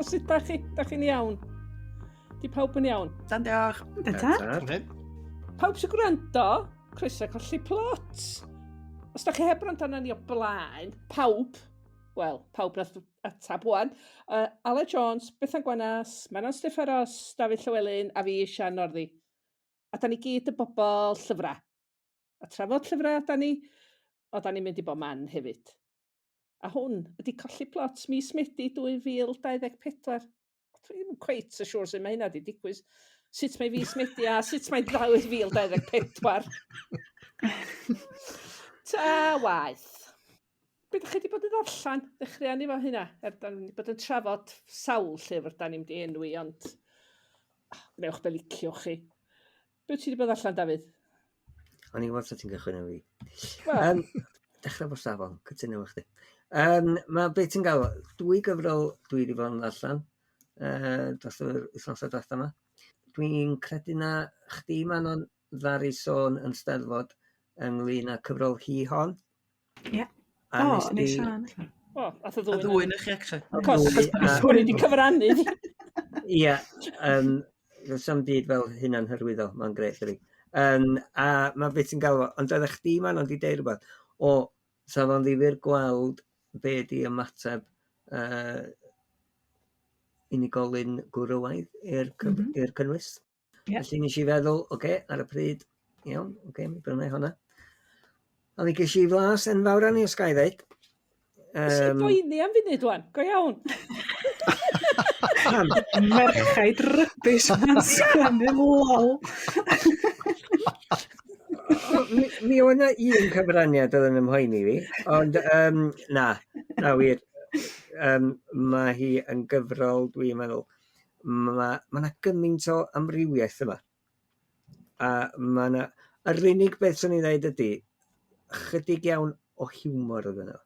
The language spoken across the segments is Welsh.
O sut da chi? Da chi'n iawn? Di pawb yn iawn? Dan diolch. Da ta. Pawb sy'n gwrando, croeso Colli Plot. Os da chi heb wrando arna ni o blaen, pawb, wel, pawb nath atab wan, Aled Jones, Bethan Gwanas, Manon Steffaros, Dafydd Llywelyn a fi, Sian Norddi. A da ni gyd yn bobl llyfrau. A trafod llyfrau da ni, o da ni'n mynd i bob man hefyd. A hwn ydy Colli Plot mis Medi 2024. Dwi ddim yn cweit yn siŵr sut mae hynna wedi digwydd. Sut mae fis Medi a sut mae 2024. Ta waeth. Be ydych chi wedi bod yn ddarllen? Ddechreuon ni fo hynna. Er, da ni wedi bod yn trafod sawl llyfr da ni'n mynd i enwi, ond gwnewch be liciwch chi. Be ti wedi bod allan, Dafydd? O'n i'n gwybod sut ti'n gychwyn efo fi. Wel. Dechrau fo safon, cytuno efo chdi. Mae beth ti'n gael, dwy gyfrol dwi wedi bod yn ddarllen dros yr wythnosau diwetha yma. Dwi'n credu na chdi, Manon, ddaru sôn yn Steddfod ynglyn â cyfrol hi hon. Ie. A O, nes neu di- Sian. ella. O, ath y Y ddwy. ddwy yn chi, actually. Cos, Ddwy, o'n i wedi cyfrannu. Ie, does 'na'm byd fel hynna'n hyrwyddo, mae'n grêt dydi. A mae beth ti'n galw, ond oeddech chdi Manon 'di deud rhywbeth, o, sa fo'n ddifyr gweld be 'di ymateb unigolyn gwrywaidd i'r i'r cynnwys. Felly nes i feddwl, oce, ar y pryd, iawn, oce, mi brynai hwnna. A mi ges i flas enfawr arni, os ga i ddeud. Nes i boeni am funud wan, go iawn. Pam? Merchaid rubbish ma'n sgwennu lol. O, mi oedd 'na un cyfraniad oedd yn ymhoeni fi, ond na, na wir. Mae hi yn gyfrol, dwi'n meddwl, ma' 'na gymaint o amrywiaeth yma. A ma' 'na... Yr unig beth 'swn i'n ddeud ydy, chydig iawn o hiwmor oedd yno.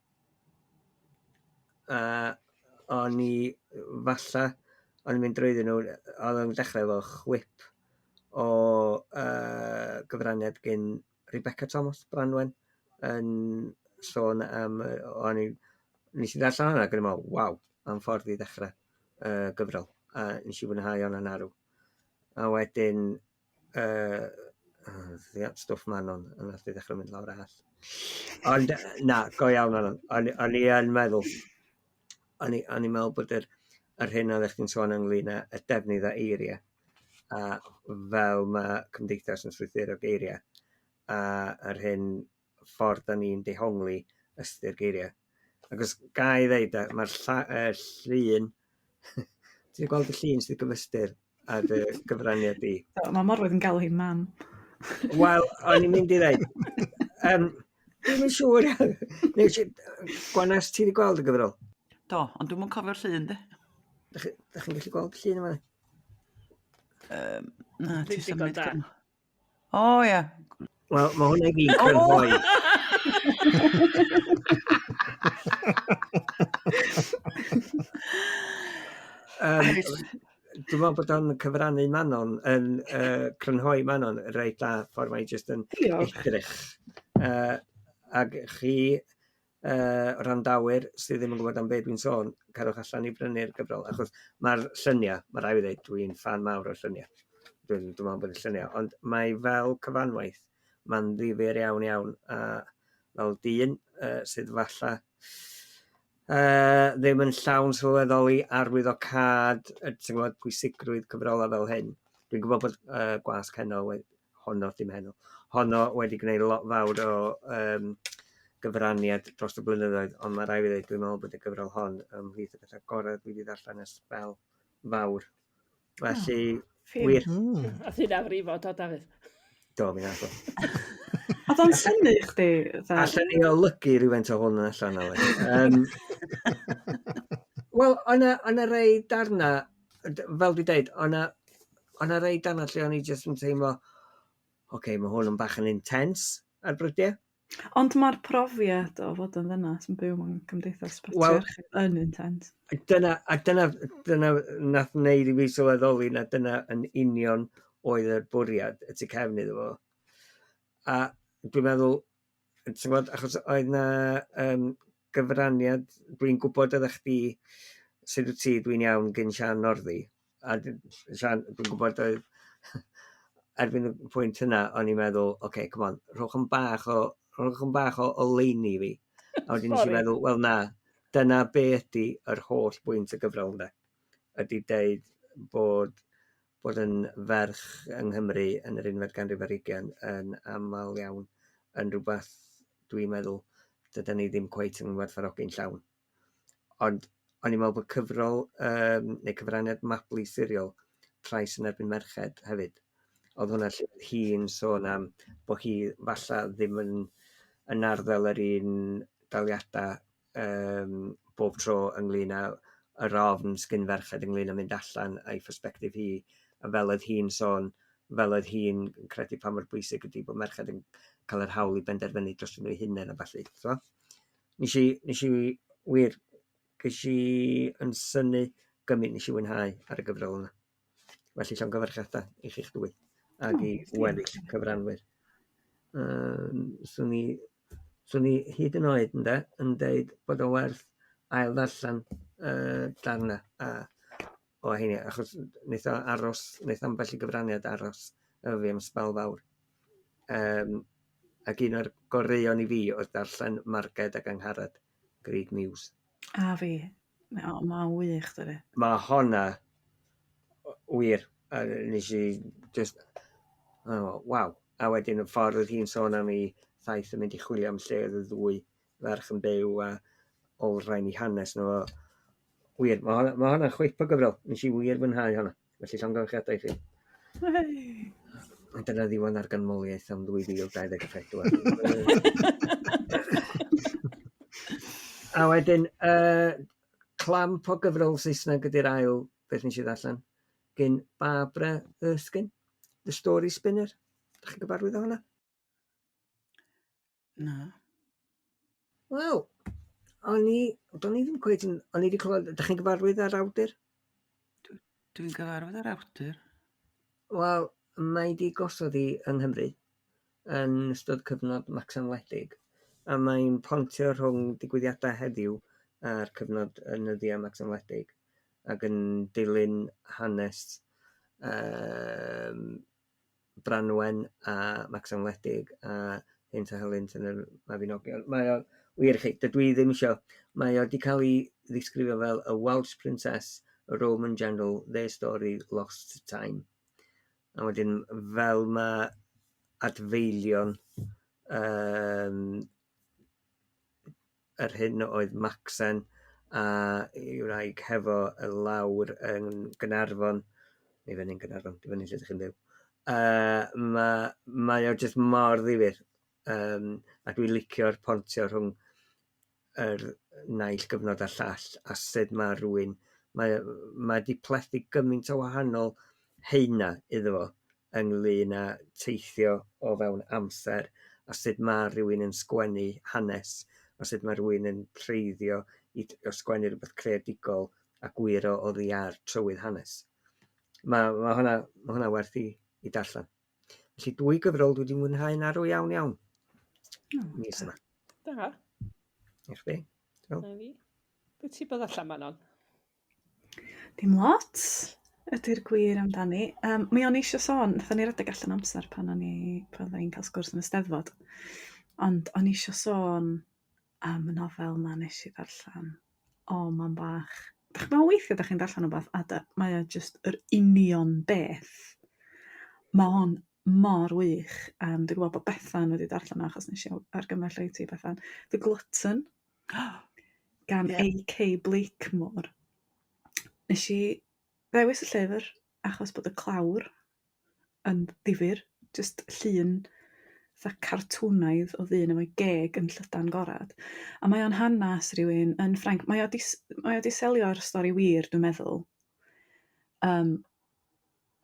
A o'n i falla, o'n i'n mynd drwyddyn nhw, oedd o'n dechrau efo chwip o gyfraniad gen Rebecca Thomas, Branwen, yn sôn am, o'n i, nes i ddarllen hwnna ac o'n i'n meddwl, waw, am ffordd i ddechrau gyfrol, a nes i fwynhau hwnna'n arw. A wedyn, ia, stwff Manon, a nath i ddechrau mynd lawr all. Ond na, go iawn Manon, o'n i yn meddwl, o'n i'n meddwl bod yr hyn oeddech chdi'n sôn ynglyn â y defnydd o eiriau, a fel mae cymdeithas yn strwythuro geiriau, a yr hyn ffordd da ni'n dehongli ystyr geiriau. Ac os ga i ddeud, mae'r llun, ti'n gweld y llun sydd gyfystyr ar dy gyfraniad di? O, mae Morfydd yn galw hi'n mam. Wel, o'n i'n mynd i ddeud, dwi'm yn siŵr. Nes i, Gwanas, ti wedi gweld y gyfrol? Do, ond dwi'm yn cofio'r llun, de. Dach chi'n gallu gweld y llun yma? Na, Ddim ti digon symud da. O, ia. Wel, mae hwnna i gyd crynhoi. Dwi'n meddwl bod o'n cyfrannu Manon, yn crynhoi Manon reit da, ffordd mae jyst yn Diolch. edrych. Ac chi, wrandawyr sydd ddim yn gwybod am be dwi'n sôn, cerwch allan i brynu'r gyfrol, achos mae'r lluniau, mae rhaid i ddweud, dwi'n ffan mawr o'r lluniau. Dwi'n meddwl bod y lluniau, ond mae fel cyfanwaith, mae'n ddifyr iawn iawn, a fel dyn sydd falle ddim yn llawn sylweddoli arwyddocâd, ti'n gwybod, pwysigrwydd cyfrolau fel hyn. Dwi'n gwybod bod Gwasg Heno, honno, dim heno, honno wedi gwneud lot fawr o gyfraniad dros y blynyddoedd, ond mae rhaid fi ddweud, dwi'n meddwl bod y gyfrol hon ymhlith y pethau gorau dwi wedi ddarllen ers sbel fawr. Felly, Phew. wir. A hynna frifo, do, Dafydd? Do, mi nath o. Oedd o'n synnu chdi? Fatha? Allan ni olygu rhywfaint o hwn yn allan, Aled. Wel, o'na rei darna, fel dwi deud, o'na rei darna lle o'n i jyst yn teimlo, oce, okay, mae hwn yn bach yn intense ar brydiau. Ond mae'r profiad o fod yn ddynas yn byw mewn cymdeithas Wel, patriarchaidd yn intense. Dyna, a dyna, dyna nath wneud i fi sylweddoli na dyna yn union oedd y bwriad y tu cefn iddo fo. A dwi'n meddwl, ti'n gwybod, achos oedd na gyfraniad, dwi'n gwybod oeddech chdi Sut wyt ti, dwi'n iawn, gyn Sian Northy. A Sian, dwi'n gwybod oedd erbyn y pwynt yna, o'n i'n meddwl, oce, okay, come on, rhowch yn bach o, rhowch yn bach o oleuni fi. A wedyn nes i feddwl, wel na, dyna be ydy yr holl bwynt y gyfrol ynde. Ydy deud bod yn ferch yng Nghymru yn yr unfed ganrif ar hugain yn aml iawn yn rhywbeth dwi'n meddwl dydan ni ddim cweit yn werthfawrogi'n llawn. Ond o'n i'n meddwl bod cyfrol neu cyfraniad Mabli Siriol, Trais yn erbyn Merched hefyd. Oedd hwnna lle oedd hi'n sôn am bod hi falla ddim yn arddel yr un daliadau bob tro ynglyn â yr ofn sgyn ferched ynglyn â mynd allan a'i phersbectif hi, a fel oedd hi'n sôn, fel oedd hi'n credu pa mor bwysig ydy bod merched yn cael yr hawl i benderfynu dros nhw eu hunain a ballu. So, nes i wir, ges i yn synnu gymaint nes i fwynhau ar y gyfrol yna. Felly llongyfarchiadau i chi'ch dwy ac i weddill cyfranwyr. Swn i hyd yn oed ynde, yn deud bod o werth ail ddarllen darna a o heini, achos wnaeth o aros, wnaeth ambell i gyfraniad aros efo fi am sbel fawr. Ac un o'r goreuon i fi oedd darllen Marged ac Angharad, Grug Muse. A fi. Mae'n wych, dydi? Mae honna wir. A nes i just, oh, waw. A wedyn y ffordd oedd hi'n sôn am ei thaith yn mynd i chwilio am lle oedd y ddwy ferch yn byw a olrhain i hanes nhw. Wir, mae hwnna'n chwip o gyfrol. Nes i wir fwynhau hwnna. Felly llongyfarchiadau i chi. Hey. A dyna ddiwedd ar ganmoliaeth am 2024. A wedyn, clamp o gyfrol Saesneg ydy'r ail beth nes i ddarllen, gyn Barbara Erskine, The Story Spinner. Dach chi'n gyfarwydd â hwnna? Na. Wel, o'n i, do'n i ddim cweit yn, o'n i wedi clywed, dach chi'n gyfarwydd â'r awdur? Dwi'n gyfarwydd â'r awdur. Wel, mae di gosod hi yng Nghymru yn ystod cyfnod Macsen Wledig, a mae'n pontio rhwng digwyddiadau heddiw a'r cyfnod yn nyddiau Macsen Wledig, ac yn dilyn hanes Branwen a Macsen Wledig a Hynt a Helynt yn y Mabinogion. Mae o, wir i chi, dydw i ddim isio, mae o wedi cael ei ddisgrifio fel A Welsh Princess, A Roman General, Their Story, Lost to Time. A wedyn fel mae adfeilion yr hyn oedd Macsen a ei wraig hefo y lawr yn Gaernarfon, neu fyny'n Gaernarfon, di fyny lle ydych chi'n byw. Mae o jyst mor ddifyr, a dwi'n licio'r pontio rhwng yr naill gyfnod a'r llall, a sut mae rhywun, mae di plethu gymaint o wahanol heina iddo fo ynglyn â teithio o fewn amser, a sut mae rhywun yn sgwennu hanes, a sut mae rhywun yn treiddio i o sgwennu rhywbeth creadigol a gwyro oddi ar trywydd hanes. Mae hwnna werth i darllen. Felly dwy gyfrol dwi wedi mwynhau'n arw iawn iawn. Mis yma. Da. I chdi? Na fi. Be ti bod allan, Manon? Dim lot ydy'r gwir amdani. Mi o'n i eisiau sôn, nathon ni redeg allan amser pan o'n i'n cael sgwrs yn y Steddfod. Ond o'n i eisiau sôn am y nofel ma nes i ddarllen. O, ma'n bach. Dach chi'n meddwl weithiau dach chi'n darllen rhywbeth a mae o jyst yr union beth. Mae hwn mor wych. Dwi'n gwybod bod Bethan wedi darllen o achos nes i argymell o i ti, Bethan. The Glutton gan A.K. Blakemore. Nes i ddewis y llyfr achos bod y clawr yn ddifyr, jyst llun fatha cartwnaidd o ddyn efo'i geg yn llydan gorad. A mae o'n hanes rhywun yn Ffrainc. Mae o 'di selio ar stori wir, dwi'n meddwl.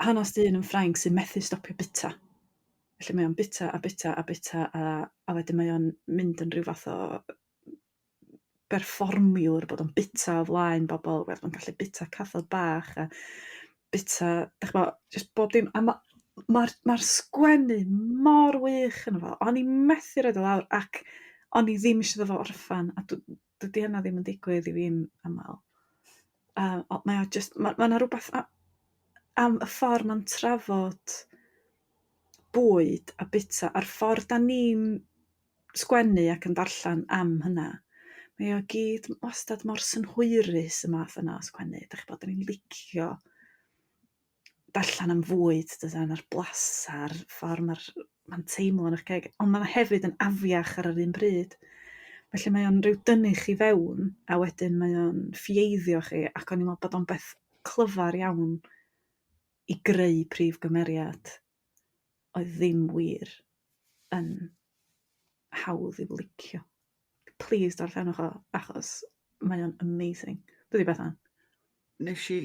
Hanes dyn yn Ffrainc sy'n methu stopio bita. Felly mae o'n bita a bita a bita a wedyn mae o'n mynd yn rhyw fath o berfformiwr bod o'n bita o flaen bobl, wel mae'n gallu bita cathod bach a bita, dach ch'mo', jyst bob dim. A ma'r sgwennu mor wych yno fo. O'n i methu roid o lawr ac o'n i ddim eisiau iddo fo orffan, a dydy hynna ddim yn digwydd i fi'n aml. O, mae o just, ma 'na rywbeth am y ffordd mae'n trafod bwyd a bita a'r ffordd da ni'n sgwennu ac yn darllen am hynna. Mae o gyd wastad mor synhwyrus, y math yna o sgwennu. Dach chi'n bod, 'dan ni'n licio darllen am fwyd, dydan, a'r blasa'r ffordd mae'n teimlo yn eich ceg, ond mae hefyd yn afiach ar yr un pryd. Felly mae o'n rhyw dynnu chi fewn, a wedyn mae o'n ffieiddio chi, ac o'n i'n meddwl bod o'n beth clyfar iawn i greu prif gymeriad oedd ddim wir yn hawdd i'w licio. Please darllenwch o, achos mae o'n amazing. Dydy, Bethan? Nes i,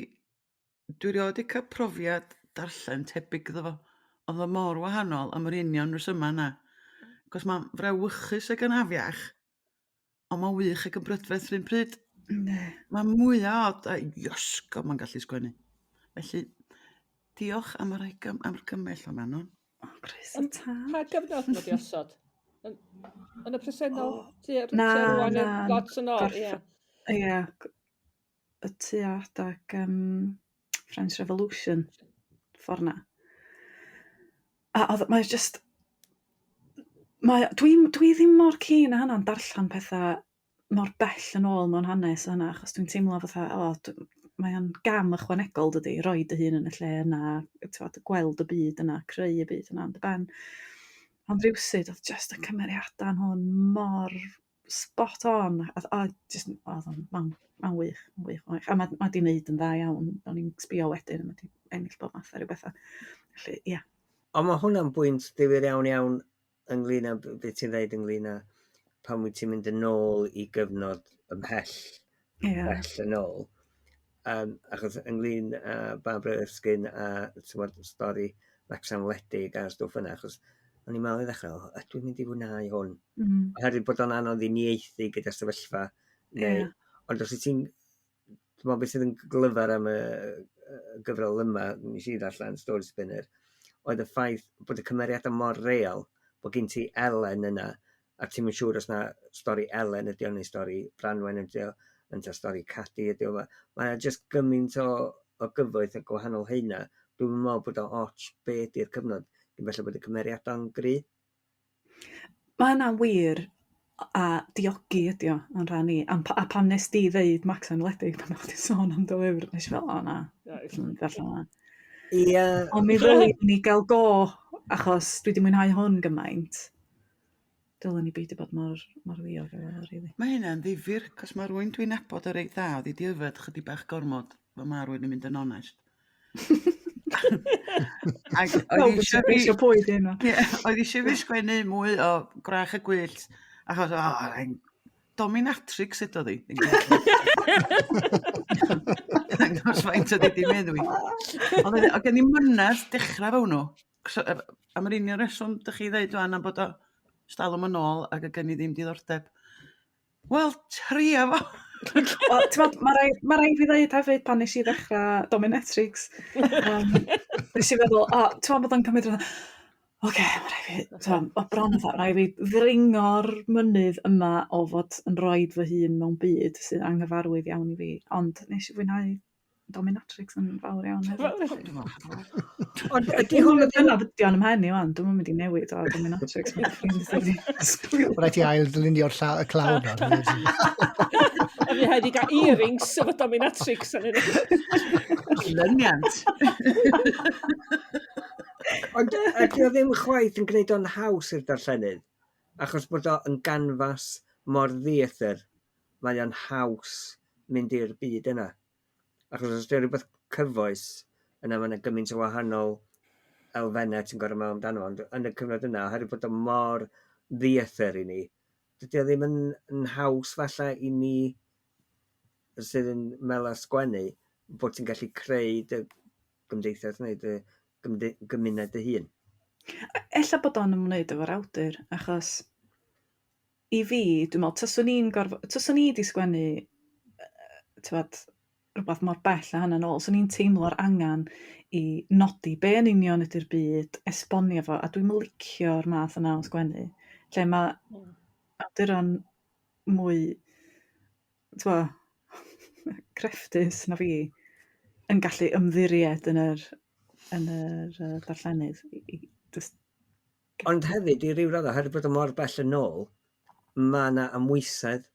dwi rioed 'di cael profiad darllen tebyg iddo fo. Oedd o mor wahanol am yr union rhesymau yna. Cos mae'n frawychus ac yn afiach, ond mae'n wych ac yn brydferth yr un pryd. Mae'n mwyaf od a iosgo mae'n gallu sgwennu. Felly, diolch am yr cymell o Manon. O, croeso tân. Pa gyfnod mae di osod? Yn y presennol? Na, Tua rŵan na. Lot yn ôl, ie. Ie, y tua adag French Revolution, ffordd na. A oedd, mae just... Mae, dwi ddim mor keen â hynna'n darllen pethau mor bell yn ôl mewn hanes yna, achos dwi'n teimlo fatha, o, mae o'n gam ychwanegol, dydy, roi dy hun yn y lle yna, t'mod, gweld y byd yna, creu y byd yna yn dy ben. Ond rywsut, oedd just y cymeriadau nhw'n mor spot on. A just, oedd o'n, ma'n wych, yn wych, yn wych. A ma 'di wneud yn dda iawn. O'n i'n sbio wedyn, a ma 'di ennill bob math o ryw bethau. Felly, ie. Ond mae hwnna'n bwynt difyr iawn iawn ynglyn â beth ti'n dweud ynglyn â pan wyt ti'n mynd yn ôl i gyfnod ymhell, bell yn ôl. Achos ynglyn â Barbara Erskine a, t'mod, stori Wrecsam Wledig a'r stwff yna, achos o'n i'n meddwl i ddechrau, o, ydw i'n mynd i fwynhau hwn? Oherwydd bod o'n anodd i uniaethu gyda sefyllfa. Neu, Ond os wyt ti'n, dwi'n meddwl beth sydd yn glyfar am y gyfrol yma, nes i ddarllen Story Spinner, oedd y ffaith bod y cymeriadau mor real, bod gen ti Ellen yna, a ti'm yn siŵr os na stori Ellen ydi o neu stori Branwen ydi o, ynta stori Cadi ydi o. Mae o jyst gymaint o gyfoeth a gwahanol heina. Dwi'm yn meddwl bod o ots be ydi'r cyfnod, cyn belled bod y cymeriadau'n gry. Mae hynna'n wir, a diogi ydi o yn rhan i. A pan nes di ddeud Macsen Wledig pan o'ch chdi'n sôn am dy lyfr, nes i fel, o na, dwi'n mynd i ddarllen hwnna. Ond mi ddylwn ni gael go, achos dwi wedi mwynhau hwn gymaint. Dylen ni beidio bod mor ddiog efo fo, rili. Mae hynna'n ddifyr, cos mae rhywun dwi'n nabod o reit dda oedd wedi yfed chydig bach gormod, fel mae rhywun yn mynd yn onest. Ac oedd Pawb yn eisiau fi eisiau pwy di hynna. Ie, oedd eisiau fi sgwennu mwy o Gwrach y Gwyllt, achos, o, dominatrix ydoedd hi. Dangos faint oedd hi 'di meddwi. Ond oedd gen i mynedd dechrau efo hwnnw. So, am yr union reswm dych chi ddeud wan am bod o stalwm yn ôl ac oedd gen i ddim diddordeb. Wel, tria fo! Wel, t'mod, ma' rai fi ddeud hefyd pan nes i ddechrau Dominatrix, nes i feddwl, o, t'mod bod o'n cymryd fatha, oce, ma' rai fi, t'mod, o bron fatha, rai fi ddringo'r mynydd yma o fod yn roid fy hun mewn byd sydd anghyfarwydd iawn i fi, ond nes i fwynhau Dominatrix yn fawr iawn hefyd. Ond ydy hwn Dyna fideo yn 'y mhen i wan, dwi'm yn mynd i newid o Dominatrix. Mae'n ffrind i fi. Sbwylio. Mae rhaid ti ail ddylunio'r y clawr nawr. A fi rhaid i gael earrings efo Dominatrix yn nhw. Lyniant. Ond ydy o ddim chwaith yn gwneud o'n haws i'r darllenydd, achos bod o yn ganfas mor ddieithr, mae o'n haws mynd i'r byd yna. Achos os ydy rhywbeth cyfoes, yna mae yna gymaint o wahanol elfennau ti'n gorfod meddwl amdano, ond yn y cyfnod yna, oherwydd bod o mor ddieithr i ni, dydy o ddim yn haws falle i ni sydd yn meddwl a sgwennu, bod ti'n gallu creu dy gymdeithas neu dy gymuned dy hun. Ella bod o'n ymwneud efo'r awdur, achos i fi, dwi'n meddwl, taswn i 'di sgwennu, t'mod, rhywbeth mor bell a hynny'n ôl, swn i'n teimlo'r angen i nodi be yn union ydy'r byd, esbonio fo, a dwi'n licio'r math yna o sgwennu, lle mae awduron mwy, t'mo', crefftus na fi yn gallu ymddiried yn yr, yn yr darllenydd. I just. Ond hefyd, i ryw raddau, oherwydd bod o mor bell yn ôl, mae yna amwysedd.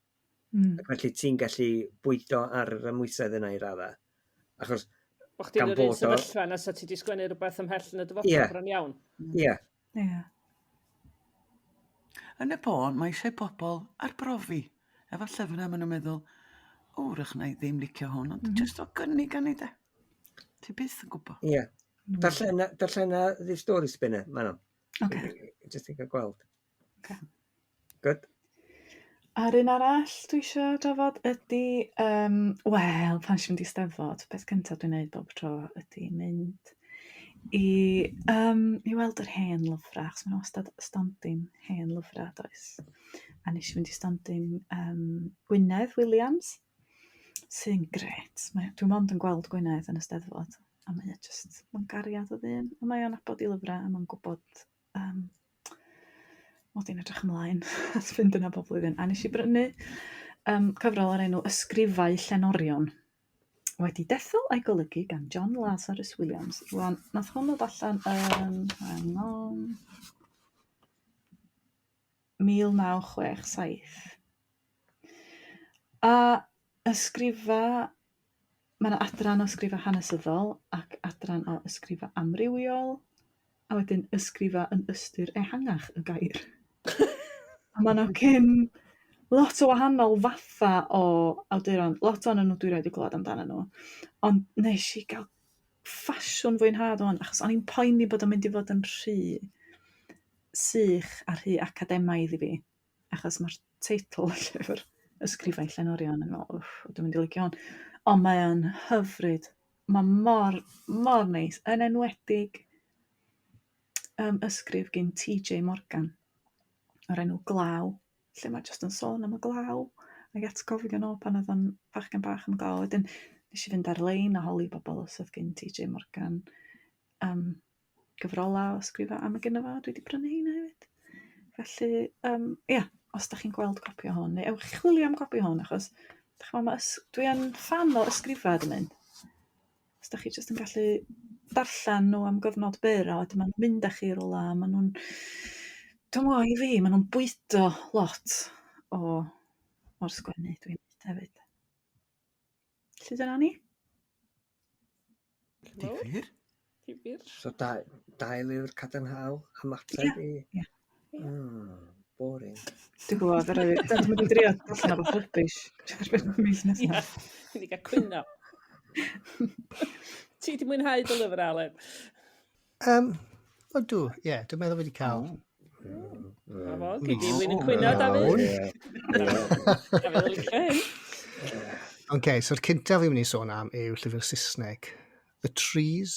Ac felly ti'n gallu bwydo ar yr amwysedd yna i raddau. Achos Bo chdi'n yr un sefyllfa na sa ti 'di sgwennu rhywbeth ymhell yn y dyfodol bron iawn. Ie. Ie. Yn y bôn, mae eisiau pobl arbrofi. Efo llyfrau, maen nhw'n meddwl, o, wrach na i ddim licio hwn, ond jyst o gynnig arni de. Ti byth yn gwybod. Ie. Darllena, darllena The Story Spinner, Manon. Oce. Jyst i gael gweld. Oce. Good. A'r un arall dwi eisiau drafod ydy, wel, pan eisiau mynd i Steddfod, peth cyntaf dwi'n neud bob tro ydy mynd i weld yr hen lyfrau, achos maen nhw wastad stondin hen lyfrau, does? A nes i fynd i stondin Gwynedd Williams, sy'n grêt. Dwi mond yn gweld Gwynedd yn y Steddfod, a mae o jyst, mae'n gariad o ddyn, a mae o'n nabod i lyfrau, a mae'n gwybod mod i'n edrych ymlaen at fynd yna bob blwyddyn. A nes i brynu cyfrol o'r enw Ysgrifau Llenorion, wedi dethol a'i golygu gan John Lazarus Williams. Rwan, nath hwn ddod allan yn, hang on, 1967. A ysgrifa, mae yna adran o ysgrifa hanesyddol ac adran o ysgrifa amrywiol, a wedyn ysgrifa yn ystyr ehangach y gair. A mae yna cyn lot o wahanol fatha o awduron, lot ohonyn nhw dwi rioed 'di clywed amdanyn nhw, ond nes i gael ffasiwn fwynhad o'n, achos o'n i'n poeni bod o'n mynd i fod yn rhy sych a rhy academaidd i fi, achos mae'r teitl y llyfr, Ysgrifau Llenorion, yn meddwl, wff, dwi'n mynd i licio hwn. Ond mae o'n hyfryd. Mae mor, mor neis, yn enwedig ysgrif gyn TJ Morgan o'r enw Glaw, lle mae jyst yn sôn am y glaw ac atgofion o pan oedd o'n fachgen bach am y glaw. Wedyn nes i fynd ar-lein a holi bobl os oedd gyn TJ Morgan gyfrolau o ysgrifau, a mae gynno fo, dwi wedi prynu heina hefyd. Felly, ia, os da chi'n gweld copi o hwn, neu ewch i chwilio am copi o hwn, achos dach ch'mo', dwi yn ffan o ysgrifau dwi'n mynd. Os da chi jyst yn gallu darllen nhw am gyfnod byr, a wedyn maen nhw'n mynd â chi i rywle, a maen nhw'n, dwi'm yn gwbod, i fi, maen nhw'n bwydo lot o'r sgwennu dwi'n neud hefyd. Felly dyna ni. Difyr. Difyr. So dau lyfr cadarnhaol ymateb i... Ie. Boring. Dwi'n gwybod, yr oedd, dwi'n mynd i drio darllen o fath rubbish erbyn mis nesaf. Ie, wedi cael cwyno. Ti di mwynhau dy lyfr, Aled? Ydw, ie, dwi'n meddwl wedi cael. Na fo, gei di wyn yn cwyno, Dafydd. Dafydd yn licio hyn. Ok, so'r cyntaf fi'n mynd i sôn am yw llyfr Saesneg, The Trees,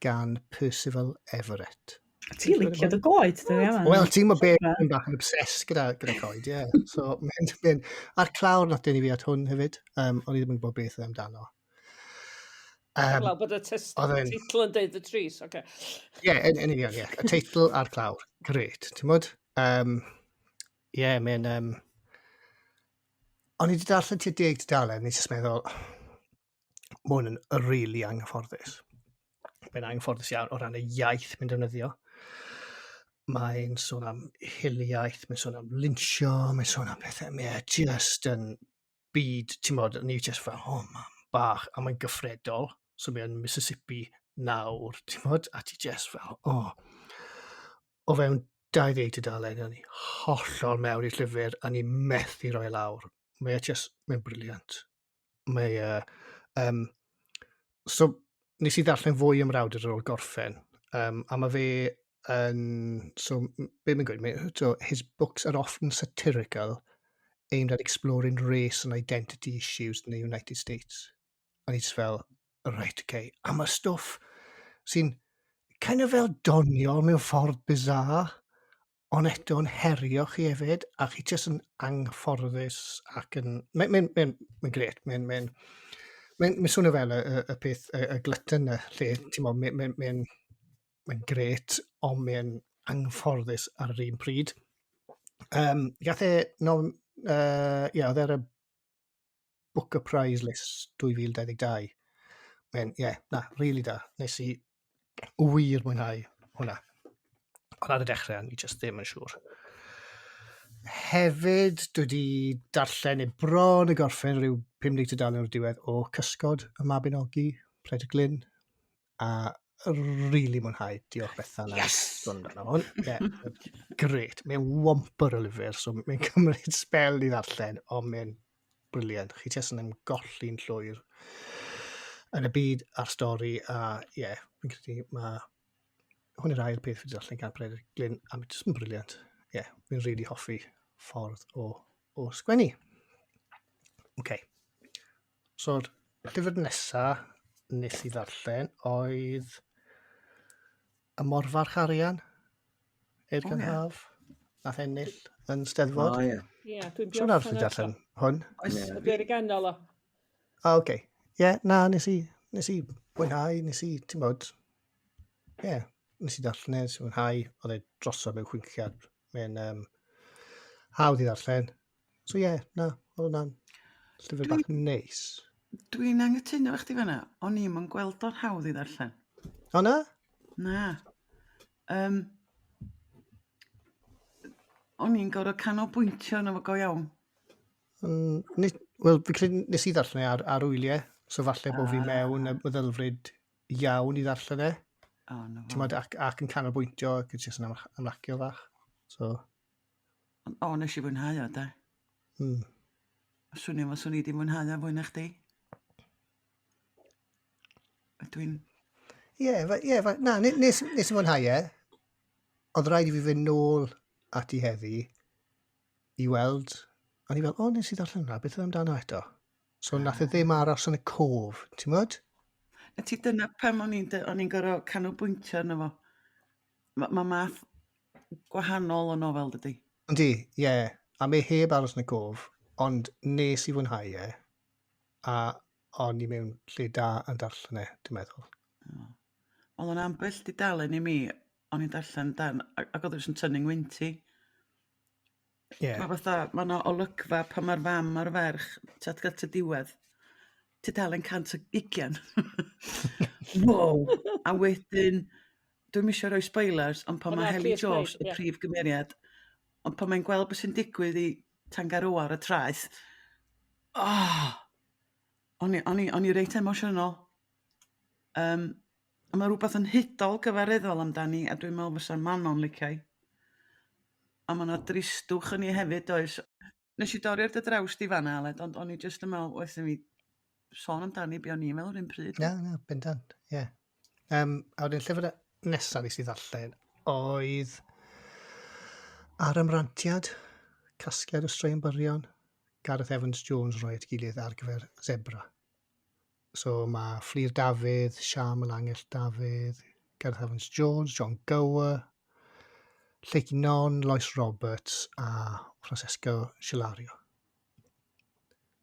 gan Percival Everett. Ti'n licio dy goed, dwi yma. Wel, ti'n gwybod be, dwi'n bach yn obsessed gyda coed, ie. Yeah. So, mae'n, a'r clawr nath dynnu fi at hwn hefyd, o'n i ddim yn gwybod beth oedd amdano. Heblaw bod y teitl yn deud The Trees, oce. Ie, yn union, ie. Y teitl a'r clawr, grêt, ti'n gwybod? Ie, mae'n... O'n i wedi darllen tua 10 tudalen, nes i meddwl, mae hwn yn really anghyfforddus. Mae'n anghyfforddus iawn o ran y iaith mae'n defnyddio. Mae'n sôn am hiliaeth, mae'n sôn am linsio, mae'n sôn am pethau. Mae e just yn byd, ti'n bod, ni just fel, oh man, bach, a mae'n gyffredol. So mae'n Mississippi nawr, ti'n bod, a ti just fel, oh. O fewn 20 tudalen, o'n i hollol mewn i'r llyfr, a ni methu roi lawr. Mae e just, mae'n brilliant. Mae e, so, nes i ddarllen fwy am yr awdur ar ôl gorffen, a mae fe yn, so, be mae'n gweud, mae, so, his books are often satirical, aimed at exploring race and identity issues in the United States. A ni just fel, right, okay. A mae stwff sy'n kind of fel doniol mewn ffordd bizarre, ond eto'n herio chi hefyd, a chi jyst yn anghyfforddus ac yn... Mae'n grêt, mae'n swnio fel y peth, y glutton 'na, lle, ti'n mo, mae'n grêt, ond mae'n anghyfforddus ar yr un pryd. Gath e, no, ie, oedd e ar y Booker Prize List 2022. Mae'n, ie, yeah, na, really da. Nes i wir mwynhau hwnna. Ond ar y dechrau, o'n i just ddim yn siŵr. Hefyd, dwi wedi darllen neu bron y gorffen rhyw 50 tudalen o'r diwedd o Cysgod y Mabinogi, Frederick Glyn, a really mwynhau. Diolch Bethan. Yes! Sôn amdano hwn. Yeah, great. Mae'n womper o lyfr, so mae'n cymryd spel i ddarllen, ond mae'n brilliant. Chi jyst yn ymgolli'n llwyr yn y byd a'r stori, a ie, yeah, fi'n credu mae hwn yw'r ail peth fi wedi darllen gan Peredur Glyn, a mae'n jyst yn brilliant. Ie, yeah, fi'n really hoffi ffordd o, o sgwennu. OK. So'r llyfr nesa nes i ddarllen oedd Y Morfarch Arian, Eirgan oh, yeah. Haf, nath ennill yn Steddfod. O, ie. Ie, dwi'n Siwr arall wedi darllen hwn. Oes, Ie. Dwi ar ei ganol o. Ah, oce. Okay. Ie, yeah, na, nes i, nes i mwynhau, nes i, ti'n bod, ie, yeah, nes i darllen e, nes i mwynhau, oedd e drosodd mewn chwinciad. Mae'n um, hawdd i ddarllen. So ie, yeah, na, oedd hwnna'n llyfr bach neis. Dwi'n anghytuno efo chdi fanna. O'n i'm yn gweld o'n hawdd i ddarllen. O na? Na. Um, o'n i'n gorfod canolbwyntio arno fo go iawn. Mm, Wel, fi credu nes i ddarllen e ar, ar wyliau, so falle bod fi Ah. mewn y meddylfryd iawn i ddarllen e. O, no. Ti'n modd, ac, ac yn canolbwyntio, ac yn jyst yn ymlacio fach. So, O, nes i fwynhau o, de. Swnio fel swn i 'di mwynhau o fwy na chdi. Dwi'n... Ie, yeah, ie, yeah, na, nes, nes i mwynhau e. Oedd rhaid i fi fynd nôl ati heddi i weld, a ni fel, o, nes i ddarllen hwnna, beth oedd amdano eto? So nath e ddim aros yn y cof, ti'n modd? Na ti dyna pam o'n i'n o'n i'n gorfod canolbwyntio arno fo. Mae ma math gwahanol o nofel dydy. Yndi, ie. Yeah. A mae heb aros yn y cof, ond nes i fwynhau e, a o'n i mewn lle da yn darllen e, dwi'n meddwl. Oh. Oedd o'n ambell dudalen i mi, o'n i'n darllen dan, ac oedd o'n tynnu ngwynt i. Yeah. Mae fatha, mae yna olygfa pan mae'r fam a'r ferch, tuag at y diwedd, tudalen 120. Wow! A wedyn, dwi'm eisiau rhoi spoilers, ond pan O mae na, Heli please Jones, paid, y ie. prif gymeriad, ond pan mae'n gweld beth sy'n digwydd i Tangaroa ar y traeth, oh, o'n i, o'n i, o'n i reit emosiynol. Um, a mae rhywbeth yn hudol gyfareddol amdani, a dwi'n meddwl fysa'r Manon licio hi. A mae yna dristwch yn ei hefyd, oes. Nes i dorri ar dy draws di fan'na, Aled, ond o'n i jyst yn meddwl, wrth i mi sôn amdani be o'n i'n meddwl yr un pryd. Na, na, bendant, ie. Yeah. Um, a wedyn llyfr nesaf nes i ddarllen oedd Ar Ymrantiad, casgliad o straeon byrion, Gareth Evans Jones roi at gilydd ar gyfer Zebra. So mae Fflur Dafydd, Siam Langell Dafydd, Gareth Evans Jones, John Gower, Lleucu Non, Lois Roberts a Francesco Cilario.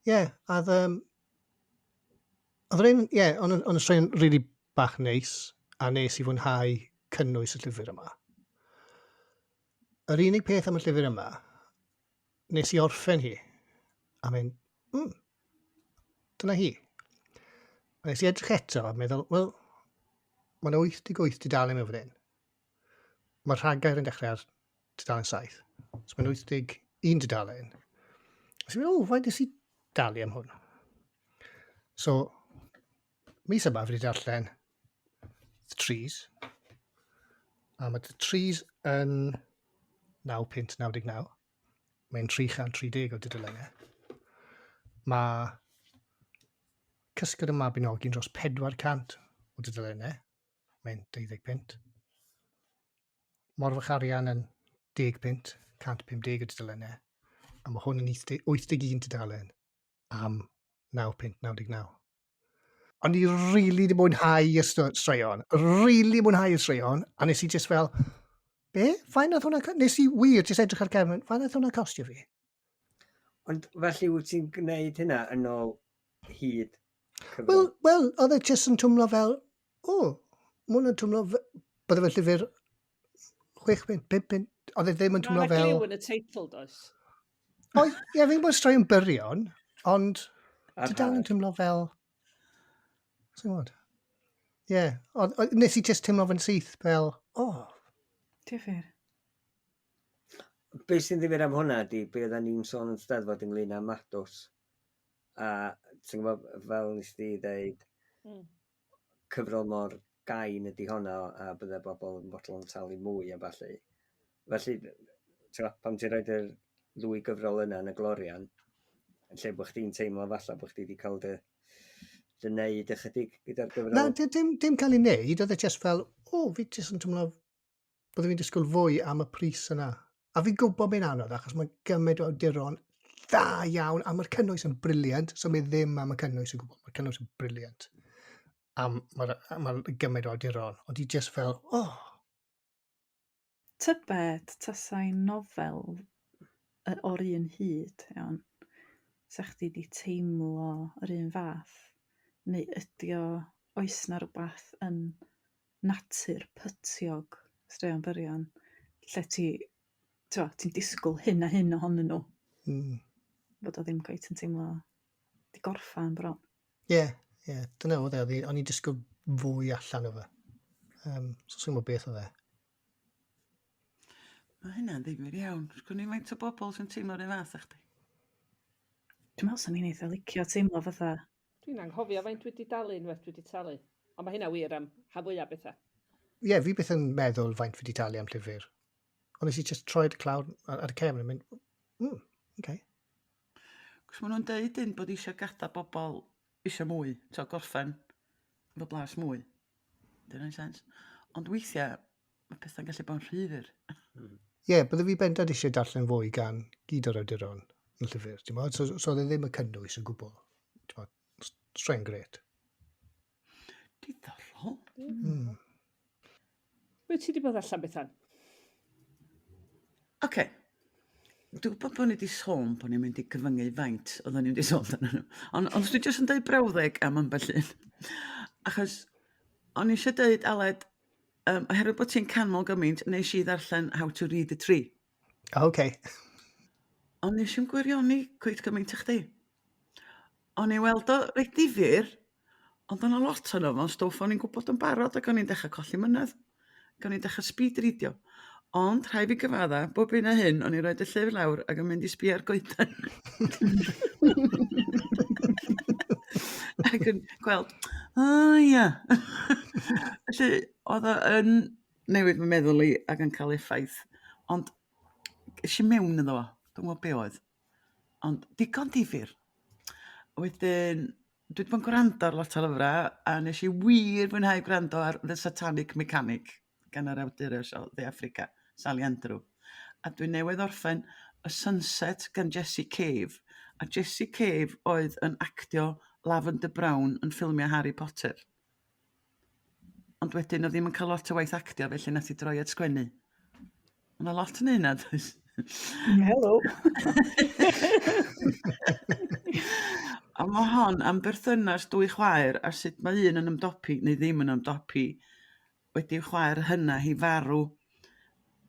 Ie, yeah, a oedd... Um, oedd yr un, ie, yeah, ond y straeon really bach neis, a nes i fwynhau cynnwys y llyfr yma. Yr unig peth am y llyfr yma, nes i orffen hi, a mynd, dyna hi. A nes i edrych eto a meddwl, wel, mae'n 88 tudalen mewn fan hyn. Mae'r rhagair yn dechrau ar tudalen 7. So mae'n 81 tudalen. A i'n meddwl, o, faint nes i dalu am hwn? So, mis yma fi wedi darllen The Trees. A mae The Trees yn 9.99. Mae'n 330 o dudalennau. Mae Cysgod y Mabinogi'n dros 400 o dudalennau. Mae'n 12 punt. Morfach Arian yn 10 punt, 150 o dudalennau. A mae hwn yn 81 tudalen am 9.99. O'n i really di mwynhau y straeon. Really mwynhau y straeon. A nes i just fel, be? Faint nath hwnna... Nes i wir just edrych ar gefn, faint nath hwnna costio fi? Ond felly wyt ti'n gwneud hynna yn ôl hyd cyfrol? Wel, well, oedd e just yn twmlo fel, o, mae hwnna'n twmlo, bydde fe llyfr 6 punt, 5 punt, oedd e ddim yn Mae twmlo yna fel... gliw yn y teitl, does? Oedd, ie, fi'n gwybod straeon byrion, ond... Dwi dal yn teimlo fel... Sa'n gwybod? Ie, yeah. Nes i just teimlo fe'n syth fel, oh. Difyr. Be sy'n ddifyr am hwnna ydy, be oedden ni'n sôn yn Steddfod ynglyn â Madws. A ti'n gwybod, fel nes di ddeud, cyfrol mor gain ydy honna a bydde bobl yn fodlon talu mwy a ballu. Felly, ti'n gwbod, pan ti'n rhoid yr ddwy gyfrol yna yn y glorian, yn lle bod chdi'n teimlo falle bod chdi wedi cael dy, dy wneud ychydig gyda'r gyfrol. Na, dim, dim cael ei wneud, oedd e just fel, o, oh, fi jyst yn teimlo byddwn fi'n disgwyl fwy am y pris yna. A fi'n gwybod mae'n anodd, achos mae gymaint o awduron dda iawn, a mae'r cynnwys yn briliant, so mae ddim am y cynnwys yn gwybod, mae'r cynnwys yn briliant. A mae'r ma gymaint o awduron, ond i just fel, oh. Tybed tasai nofel o'r un hyd, iawn, 'sa chdi 'di teimlo yr un fath, neu ydi o, oes 'na rwbath yn natur pytiog straeon byrion lle ti t'mo' ti'n disgwyl hyn a hyn ohonyn nhw. Bod o ddim cweit yn teimlo 'di gorffan bron. Ie, yeah, ie, yeah, dyna oedd e, o'n i'n disgwyl fwy allan o fe. So sa'n gwybod beth oedd e. Mae hynna'n ddifyr iawn. Sgwn i faint o bobl sy'n teimlo'r un fath â chdi. Dwi'n meddwl 'swn i'n eitha licio teimlo fatha Dwi'n anghofio faint dwi wedi dalu unwaith dwi wedi talu. Ond mae hynna wir am rhan fwyaf bethau. Ie, yeah, fi byth yn meddwl faint fi wedi talu am llyfr. Ond nes i just troi'r clawr ar y cefn a mynd, okay. Cos maen nhw'n deud un bod eisiau gadael bobl eisiau mwy, to gorffen efo blas mwy. Dyna'n sens. Ond weithiau, mae pethau'n gallu bod yn rhy fyr. Ie, yeah, bydde fi bendant eisiau darllen fwy gan gyd o'r awduron yn llyfr, ti'n bod? So oedd e ddim y cynnwys o gwbl. Ti'n bod, straeon gret. Diddorol. Be ti wedi bod allan, Bethan? Oce. Okay. Dwi'n gwybod bod ni wedi sôn bod ni'n mynd i gyfyngu faint oedden ni'n mynd i sôn amdanyn nhw. Ond on, dwi jyst yn dweud brawddeg am ambell un. Achos o'n i eisiau dweud, Aled, oherwydd bod ti'n canmol gymaint, nes i ddarllen How to Read a Tree. Oce. Okay. Ond nes i'm gwirioni cweit gymaint â chdi. O'n i weld o reit ddifyr, ond o'n lot o'n fo'n stwff o'n i'n gwybod yn barod ac o'n i'n dechrau colli mynedd. Ac o'n i'n dechrau speed readio. Ond rhaid fi gyfadda, bob un a hyn, o'n i'n rhoi y llyfr lawr ac yn mynd i sbio ar goeden. Ac yn gweld, o ia. Felly, oedd o yn newid fy meddwl i ac yn cael effaith. Ond es i mewn iddo fo, dwi'n gwybod be oedd. Ond digon difyr. Wedyn, dwi wedi bod yn gwrando ar lot o lyfrau, a nes i wir fwynhau gwrando ar The Satanic Mechanic gan yr awdures o Dde Affrica, Sally Andrew. A dwi newydd orffen A Sunset gan Jessie Cave. A Jessie Cave oedd yn actio Lavender Brown yn ffilmiau Harry Potter. Ond wedyn oedd ddim yn cael lot o waith actio, felly nath i droi at sgwennu. Mae 'na lot yn hynna, does? Hello. A mae hon am berthynas dwy chwaer a sut mae un yn ymdopi neu ddim yn ymdopi wedi i'w chwaer hynna hi farw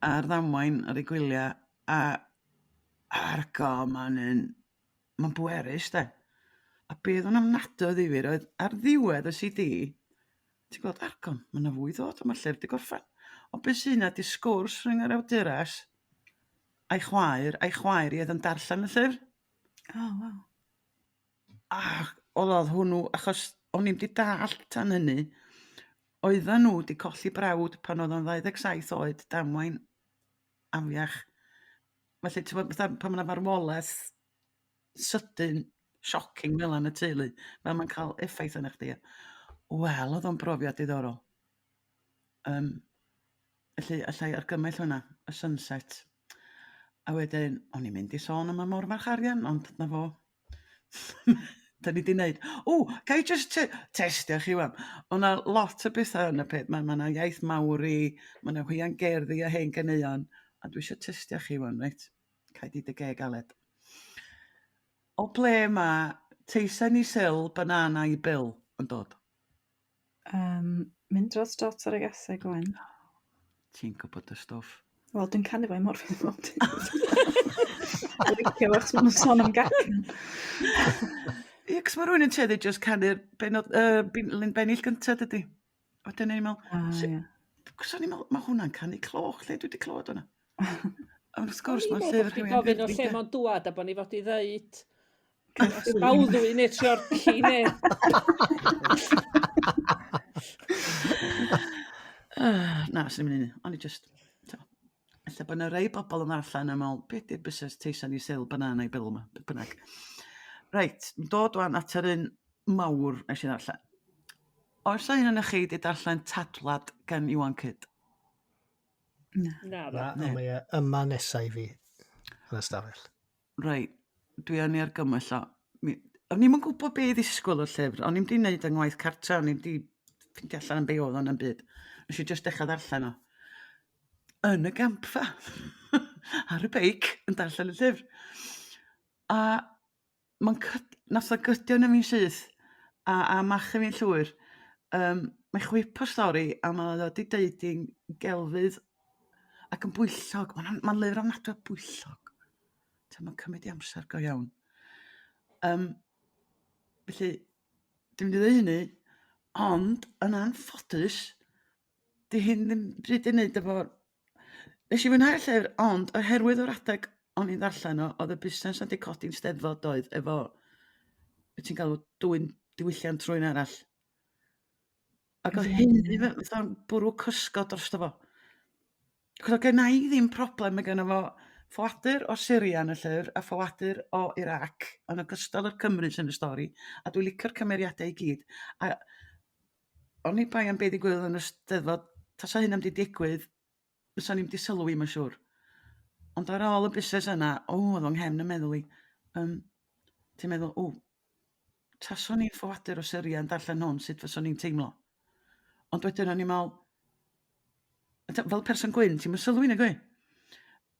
ar ddamwain ar ei gwyliau a argo mae'n un mae'n bwerus de. A be oedd yn ofnadwy o ddifyr oedd ar ddiwedd y CD, ti'n gweld argon, mae yna fwy ddod a mae'r llyfr 'di gorffen. Ond be sy'n yna 'di sgwrs rhwng yr awdures a'i chwaer, a'i chwaer hi oedd yn darllen y llyfr. Oh, wow. Ac oedd hwnnw, achos o'n i'm 'di dallt tan hynny, oedden nhw 'di colli brawd pan oedd o'n 27 oed, damwain afiach. Felly ti'n gwbod fatha pan ma' 'na farwolaeth sydyn, shocking fel 'na yn y teulu, fel mae'n cael effaith arna chdi. Wel, oedd o'n brofiad diddorol. Felly alla i argymell hwnna, y Sunset. A wedyn, o'n i'n mynd i sôn am y Môr Farch Arian, ond 'na fo. Da ni 'di wneud. O, ga i jyst testio chi wan. O' 'na lot o bethau yn y peth. Mae ma 'na iaith Maori, ma' 'na hwiangerddi a hen ganeuon, a dwi isio testio chi wan, reit? Cau di dy geg, Aled. O ble mae teisen i Sil, banana i Bill yn dod? Mynd dros dot ar y gaseg wen. Ti'n gwybod y stwff. Wel, dwi'n canu fo i Morfydd bob dydd. Dwi'n licio fo achos maen nhw'n sôn am gacen. Ie, cos mae rhywun yn tueddu just canu'r benod, bennill gyntaf, dydy. A wedyn ni'n meddwl, ah, yeah. Cos o'n i'n meddwl, mae hwnna'n canu cloch, lle dwi wedi clywed hwnna? Ond wrth gwrs, mae'n llyfr rhywun. Gofyn o lle mae'n dŵad a bod ni fod i ddeud Mawddwy neu Treorci neu... Na, sy'n mynd i. O'n i just... Ella bod yna rei bobl yn darllen a meddwl, beth di'r busnes Teisen i Sil banana i Bil yma, beth bynnag. Reit, dod wan at yr un mawr nes i ddarllen. Oes 'na un ohonoch chi 'di darllen Tadlad gan Iwan Kidd? Na. Na, Na, ond mae e yma nesa i fi yn y stafell. Reit, dwi yn ei argymell o. Mi... O'n i'm yn gwybod be i ddisgwyl o'r llyfr. O'n i'm 'di wneud yng ngwaith cartra, o'n i'm 'di ffeindio allan am be oedd o'n am byd. Nes i jyst dechrau ddarllen o. Yn y gampfa, ar y beic, yn darllen y llyfr. A mae'n cyd... Nath o gydio yno fi'n syth a machu fi'n llwyr. Mae'n chwip o stori a mae o 'di deud hi'n gelfydd ac yn bwyllog. Mae'n ma lyfr ofnadwy o bwyllog. Mae'n cymryd i amser go iawn. Felly, dwi'n mynd i ddweud hynny, ond yn anffodus, 'di hyn ddim byd i wneud efo... Nes i fwynhau'r llyfr, ond oherwydd o'r adeg o'n i'n ddarllen o, oedd y busnes 'na 'di codi'n Steddfod doedd, efo, be ti'n galw, dwyn diwylliant rhywun arall. Ac oedd hynny fatha bwrw cysgod drosto fo. Achos oedd genna i ddim problem, mae genna fo ffoadur o Syria yn y llyfr a ffoadur o Iraq yn ogystal â'r Cymry sy'n y stori, a dwi'n licio'r cymeriadau i gyd. A oni bai am be ddigwyddodd yn y Steddfod, tasa hynna 'im 'di digwydd, fysa ni'm 'di sylwi mae'n siŵr. Ond ar ôl y busnes yna, o, oedd o'n nghefn yn meddwl i. Um, ti'n meddwl, o, taswn i'n ffoadur o Syria yn darllen hwn, sut fyswn i'n teimlo? Ond wedyn o'n i'n meddwl, fel person gwyn, ti'n mynd sylwi nag o'i?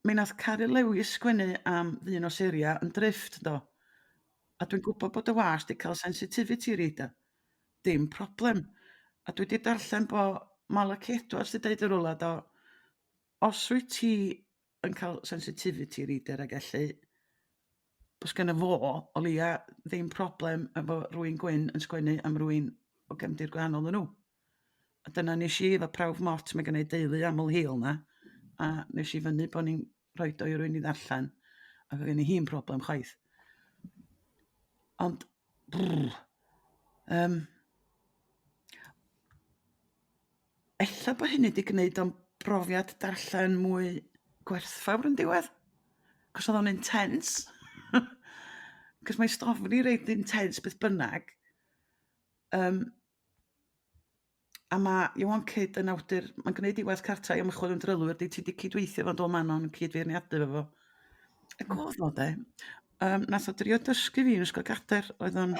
Mi nath Caryl Lewis sgwennu am ddyn o Syria yn Drifft, do. A dwi'n gwybod bod y wasg 'di cael sensitivity reader. Dim problem. A dwi 'di darllen bo Malachy Edwards 'di deud yn rwla do, os wyt ti yn cael sensitivity reader ag elly, bos gynno fo o leia ddim problem efo rywun gwyn yn sgwennu am rywun o gefndir gwahanol na nhw. A dyna nes i efo prawf mot, mae gen i deulu aml hil 'na, a nes i fyny bod ni'n rhoi o i rywun i ddarllen, ac oedd gen i hi'm problem chwaith. Ond, brr, um, ella bod hynny wedi gwneud o'n brofiad darllen mwy gwerthfawr yn diwedd. Cos oedd o'n intense. Cos mae stofni reit intense beth bynnag. A ma' Ioan Kidd yn awdur, mae'n gwneud 'i waith cartra i ymchwil yn drylwyr, 'di ti 'di cydweithio fo do Manon yn cydfeirniadu efo fo. Ac o'dd o 'de, nath o drio dysgu fi yn Ysgol Gader, oedd o'n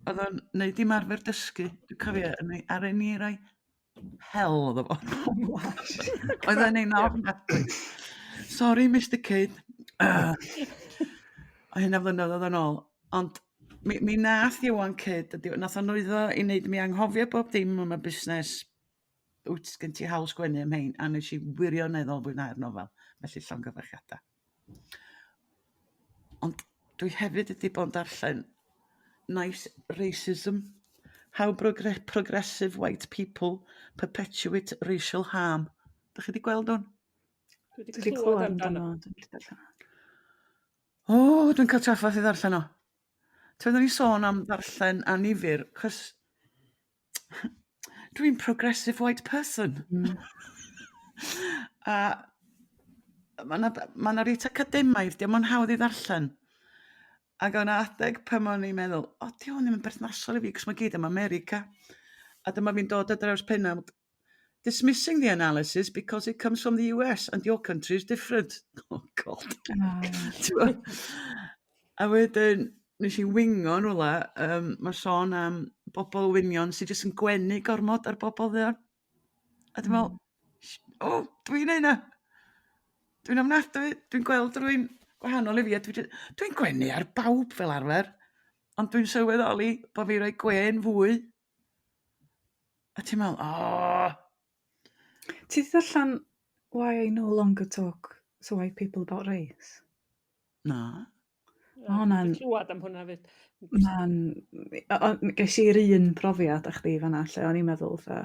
oedd o'n neud ymarfer dysgu, dwi'n cofio yn ei ar ei roi hell oedd o fo. Oedd o'n ein ofnadwy. Sorry Mr Kidd. A hynna flynyddoedd yn ôl. Ond mi nath Iwan Kidd, nath o lwyddo i wneud mi anghofio bob dim am y busnes wyt gen ti hawl sgwennu am hein, a nes i wirioneddol fwynhau'r nofel, felly llongyfarchiadau. Ond dwi hefyd wedi bod yn darllen Nice Racism, How Progressive White People Perpetuate Racial Harm. Dych chi wedi gweld hwn? Dwi wedi clywed amdano. O, dwi'n cael trafferth i ddarllen o. Ti'n o'n i sôn am ddarllen annifyr, cos dwi'n progressive white person. A mae 'na ma' 'na reit academaidd, dio'm yn hawdd i ddarllen. Ac o' 'na adeg pan o'n i'n meddwl, o 'di hwn ddim yn berthnasol i fi, cos mae gyd am America. A dyma fi'n dod ar draws pennawd Dismissing the analysis because it comes from the US and your country is different. Oh God. Oh. A wedyn nes i wingo yn rwla, mae sôn am bobl wynion sydd jyst yn gwenu gormod ar bobl dduon. A dwi'n meddwl, o, dwi'n neud 'na. Dwi'n ofnadwy, dwi'n gweld rywun gwahanol i fi a dwi dwi'n gwenu ar bawb fel arfer, ond dwi'n sylweddoli bo' fi roi gwên fwy. A ti'n meddwl, o! Ti 'di darllen Why I No Longer Talk to White People About Race? Na. Ma' hwnna'n... Dwi'n clywed am hwnna 'fyd. Ma'n ges i'r un profiad â chdi fan'na lle o'n i'n meddwl 'tha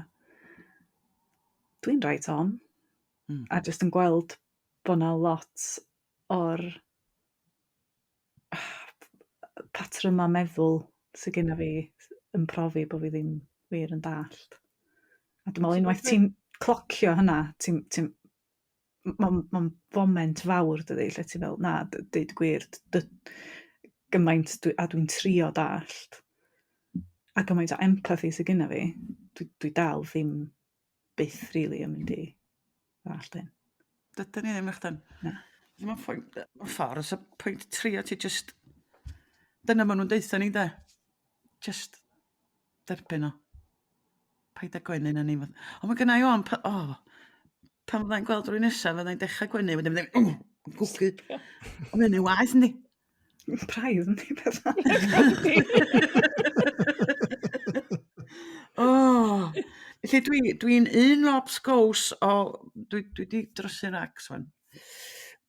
dwi'n reit on. A jyst yn gweld bo' 'na lot o'r patryma meddwl sy genna fi yn profi bo' fi ddim wir yn dallt. A dwi me'wl unwaith ti'n clocio hynna ti'n ti'n ma'n ma'n foment fawr dydi lle ti'n meddwl na deud y gwir gymaint dwi a dwi'n trio dallt a gymaint o empathi sy gynna fi dwi dal ddim byth rili yn mynd i ddallt hyn. Dydyn ni ddim nachdan? Na. Ddim yn pwynt mewn ffordd o's 'a pwynt trio ti jyst dyna ma' nhw'n deutha ni 'de? Jyst derbyn o. Paid â gwenu na ni ond ma' gynna i ofn pa- o pan fyddai'n gweld rywun nesa fyddai'n dechra gwenu wedyn fyddai'n gwgu. Ond ma' hynny'n waeth yndi? Braidd yndi Bethan? O! Felly dwi dwi'n un lobsgows o dwi dwi 'di drysu'r racs 'wan.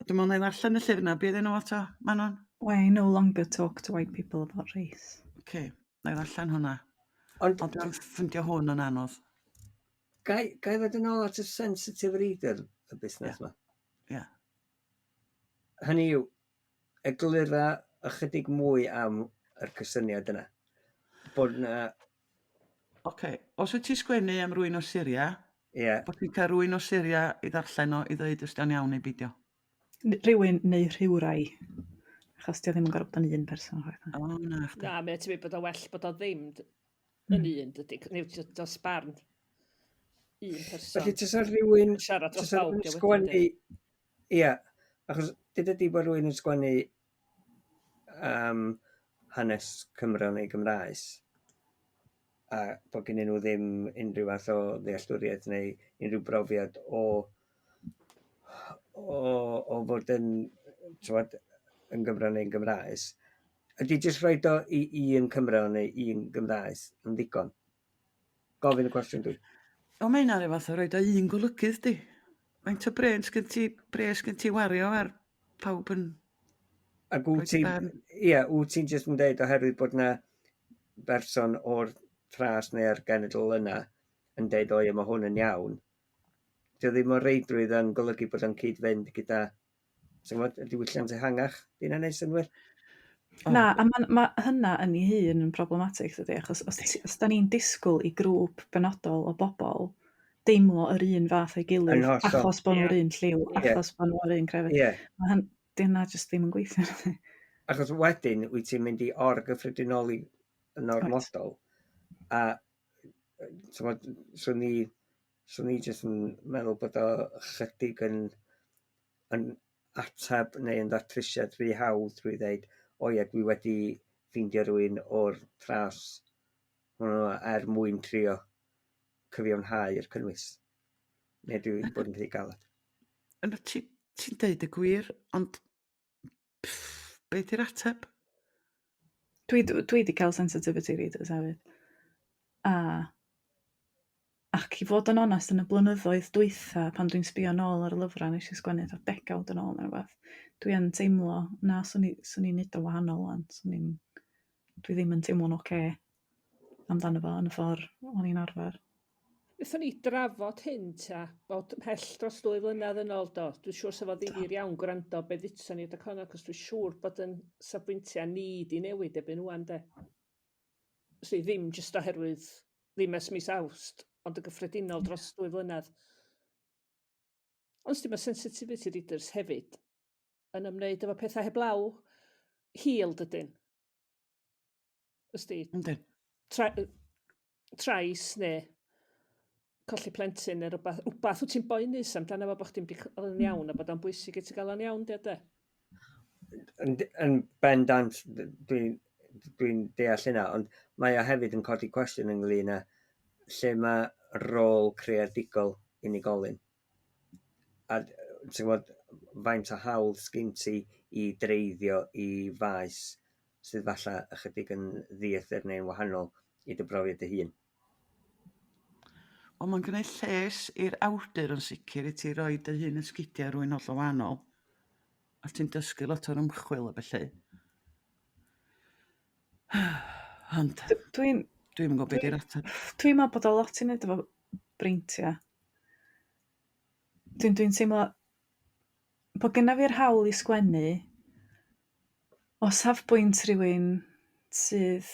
Dwi me'wl 'nai ddarllen y llyfr 'na. Be' oedd enw fo 'to Manon? Why I no longer talk to white people about race. Oce, 'nai ddarllen hwnna. Ond Ond dwi'n ffindio hwn yn anodd. Ga i ga i ddod yn ôl at y sensitive reader y busnes 'ma? Ia. Hynny yw, eglura ychydig mwy am yr cysyniad yna. Bod 'na... Oce, os wyt ti'n sgwennu am rywun o Syria, bod ti'n cael rywun o Syria i ddarllen o i ddeud os 'di o'n iawn neu beidio. Rhywun neu rhywrai. Achos 'di o ddim yn gorfod bod yn un person chwaith. O, na chdi. Na, mae ti'n bod o well bod o ddim yn un, dydy. Neu dros barn un person. Felly tasa rhywun... Siarad dros Tasa bawb, rhywun di o wedyn, sgwennu... yndi? Ia, achos dyda di bod rhywun yn sgwennu am hanes Cymro neu Gymraes a bod gennyn nhw ddim unrhyw fath o ddealltwriaeth neu unrhyw brofiad o fod yn, t'mod, yn Gymro neu'n Gymraes. Ydy jyst rhoid o i un Cymro neu un Gymraes yn ddigon? Gofyn y cwestiwn dwi. O mae hynna rhyw fath o roid o un golygydd di. Faint o bren sgyn ti, bres sgyn ti wario ar pawb yn Ac wyt rhoid ti'n, barn? ie, wyt ti'n jyst yn deud oherwydd bod 'na berson o'r tras neu'r genedl yna yn deud o ie mae hwn yn iawn. Dio ddim o reidrwydd yn golygu bod o'n cyd-fynd gyda ti'n gwbod, y diwylliant ehangach. 'Di hynna'n neud synnwyr? Na, a ma' ma' hynna yn ei hun yn problematic dydi, achos os ti os 'dan ni'n disgwyl i grŵp benodol o bobl deimlo yr un fath o'i Yn gilydd hollol. achos bo' nhw'r un lliw, achos bo' nhw'r un crefydd, ma' hyn- 'di hynna jyst ddim yn gweithio nadi? Achos wedyn wyt ti'n mynd i or-gyffredinoli yn ormodol a t'mod, swn i jyst yn meddwl bod o chydig yn yn ateb neu yn ddatrysiad rhy hawdd drwy ddeud o ie dwi wedi ffeindio rhywun o'r tras hwnnw er mwyn trio cyfiawnhau'r cynnwys. Neu dwi wedi bod yn rhy galed. Yna ti, ti'n deud y gwir, ond pff, be di'r ateb? Dwi dwi 'di cael sensitivity readers hefyd. A ac i fod yn onast yn y blynyddoedd dwytha pan dwi'n sbio nôl ar y lyfrau nes i sgwennu fatha degawd yn ôl neu rywbeth, dwi yn teimlo na swn i swn i'n neud o'n wahanol 'wan, swn i'n dwi ddim yn teimlo'n ocê amdano fo yn y ffordd o'n i'n arfer. Nethon ni drafod hyn ta, bod mhell dros 2 flynedd yn ôl do. Dwi'n siŵr sa fo ddifyr iawn gwrando be ddudson ni adeg honno, cos dwi'n siŵr bod yn safbwyntiau ni di newid erbyn ŵan de. Felly ddim jyst oherwydd ddim ers mis Awst, ond yn gyffredinol dros 2 flynedd. Ond sti, mae sensitivity readers hefyd yn ymwneud efo pethau heblaw hil dydyn. Ysdi, Yndyn. Trais neu colli plentyn neu rywbeth, rywbeth wyt ti'n boenus amdano fo bod chdi'n mynd i cael o'n iawn a bod o'n bwysig i ti gael o'n iawn, di o de? Yn bendant, dwi'n dwi deall hynna, ond mae o hefyd yn codi cwestiwn ynglyn â lle mae rôl creadigol unigolyn. A ti'n gwybod, faint o hawl sgin ti i dreiddio i faes sydd falle ychydig yn ddieithr neu'n wahanol i dy brofiad dy hun. Wel, mae'n gwneud lles i'r awdur yn sicr i ti roi dy hun yn sgidiau rhywun hollol wahanol. A ti'n dysgu lot o'r ymchwil a felly. Ond Dwi'n dwi'm yn gwybod be di'r ateb. Dwi'n meddwl bod o lot i wneud efo breintia. Dwi'n dwi teimlo bod genna fi'r hawl i sgwennu o safbwynt rhywun sydd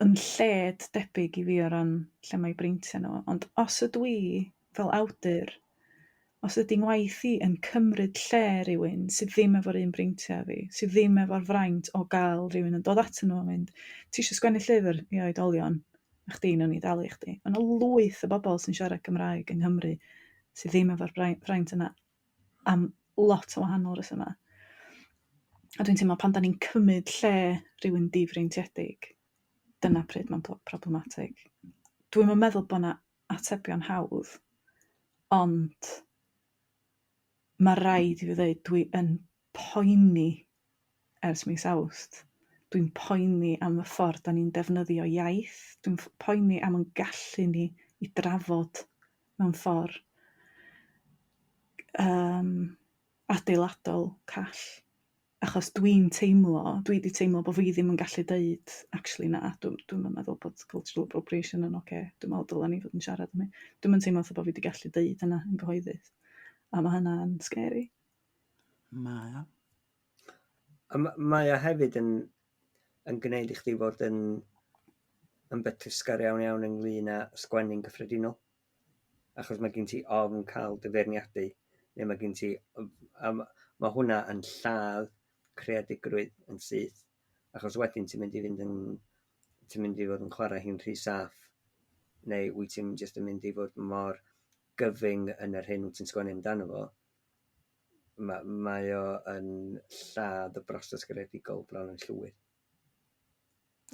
yn lled debyg i fi o ran lle mae breintiau nhw, ond os ydw i fel awdur, os ydy ngwaith i yn cymryd lle rhywun sydd ddim efo'r un breintiau â fi, sydd ddim efo'r fraint o gael rhywun yn dod atyn nhw a mynd, ti isio sgwennu llyfr i oedolion, a chdi, nawn ni dalu chdi. Mae yna lwyth o bobl sy'n siarad Cymraeg yng Nghymru sydd ddim efo'r fraint yna am lot o wahanol resymau. A dwi'n teimlo pan da ni'n cymryd lle rhywun difreintiedig, dyna pryd mae'n problematig. Dwi'm yn meddwl bod 'na atebion hawdd, ond mae rhaid i fi ddweud dwi yn poeni ers mis Awst. Dwi'n poeni am y ffordd da ni'n defnyddio iaith. Dwi'n poeni am yn gallu ni i drafod mewn ffordd adeiladol call. Achos dwi'n teimlo, dwi 'di teimlo bod fi ddim yn gallu deud actually na, dwi'm dwi'm yn meddwl bod cultural appropriation yn ocê. Dwi'n meddwl dyla ni fod yn siarad am hyn. Dwi'm yn teimlo fatha bod fi 'di gallu deud hynna yn gyhoeddus. A mae hynna'n scary. Mae o. A mae o hefyd yn yn gwneud i chdi fod yn yn betrusgar iawn iawn ynglyn â sgwennu'n gyffredinol. Achos mae gen ti ofn cael dy feirniadu, neu mae gen ti... A mae hwnna yn lladd creadigrwydd yn syth. Achos wedyn ti'n mynd i fynd yn... Ti'n mynd i fod yn chwarae hi'n rhy saff, neu wyt ti'n jyst yn mynd i fod mor gyfyng yn yr hyn wyt ti'n sgwennu amdano fo. Mae, mae o yn lladd y broses greadigol bron yn llwyr.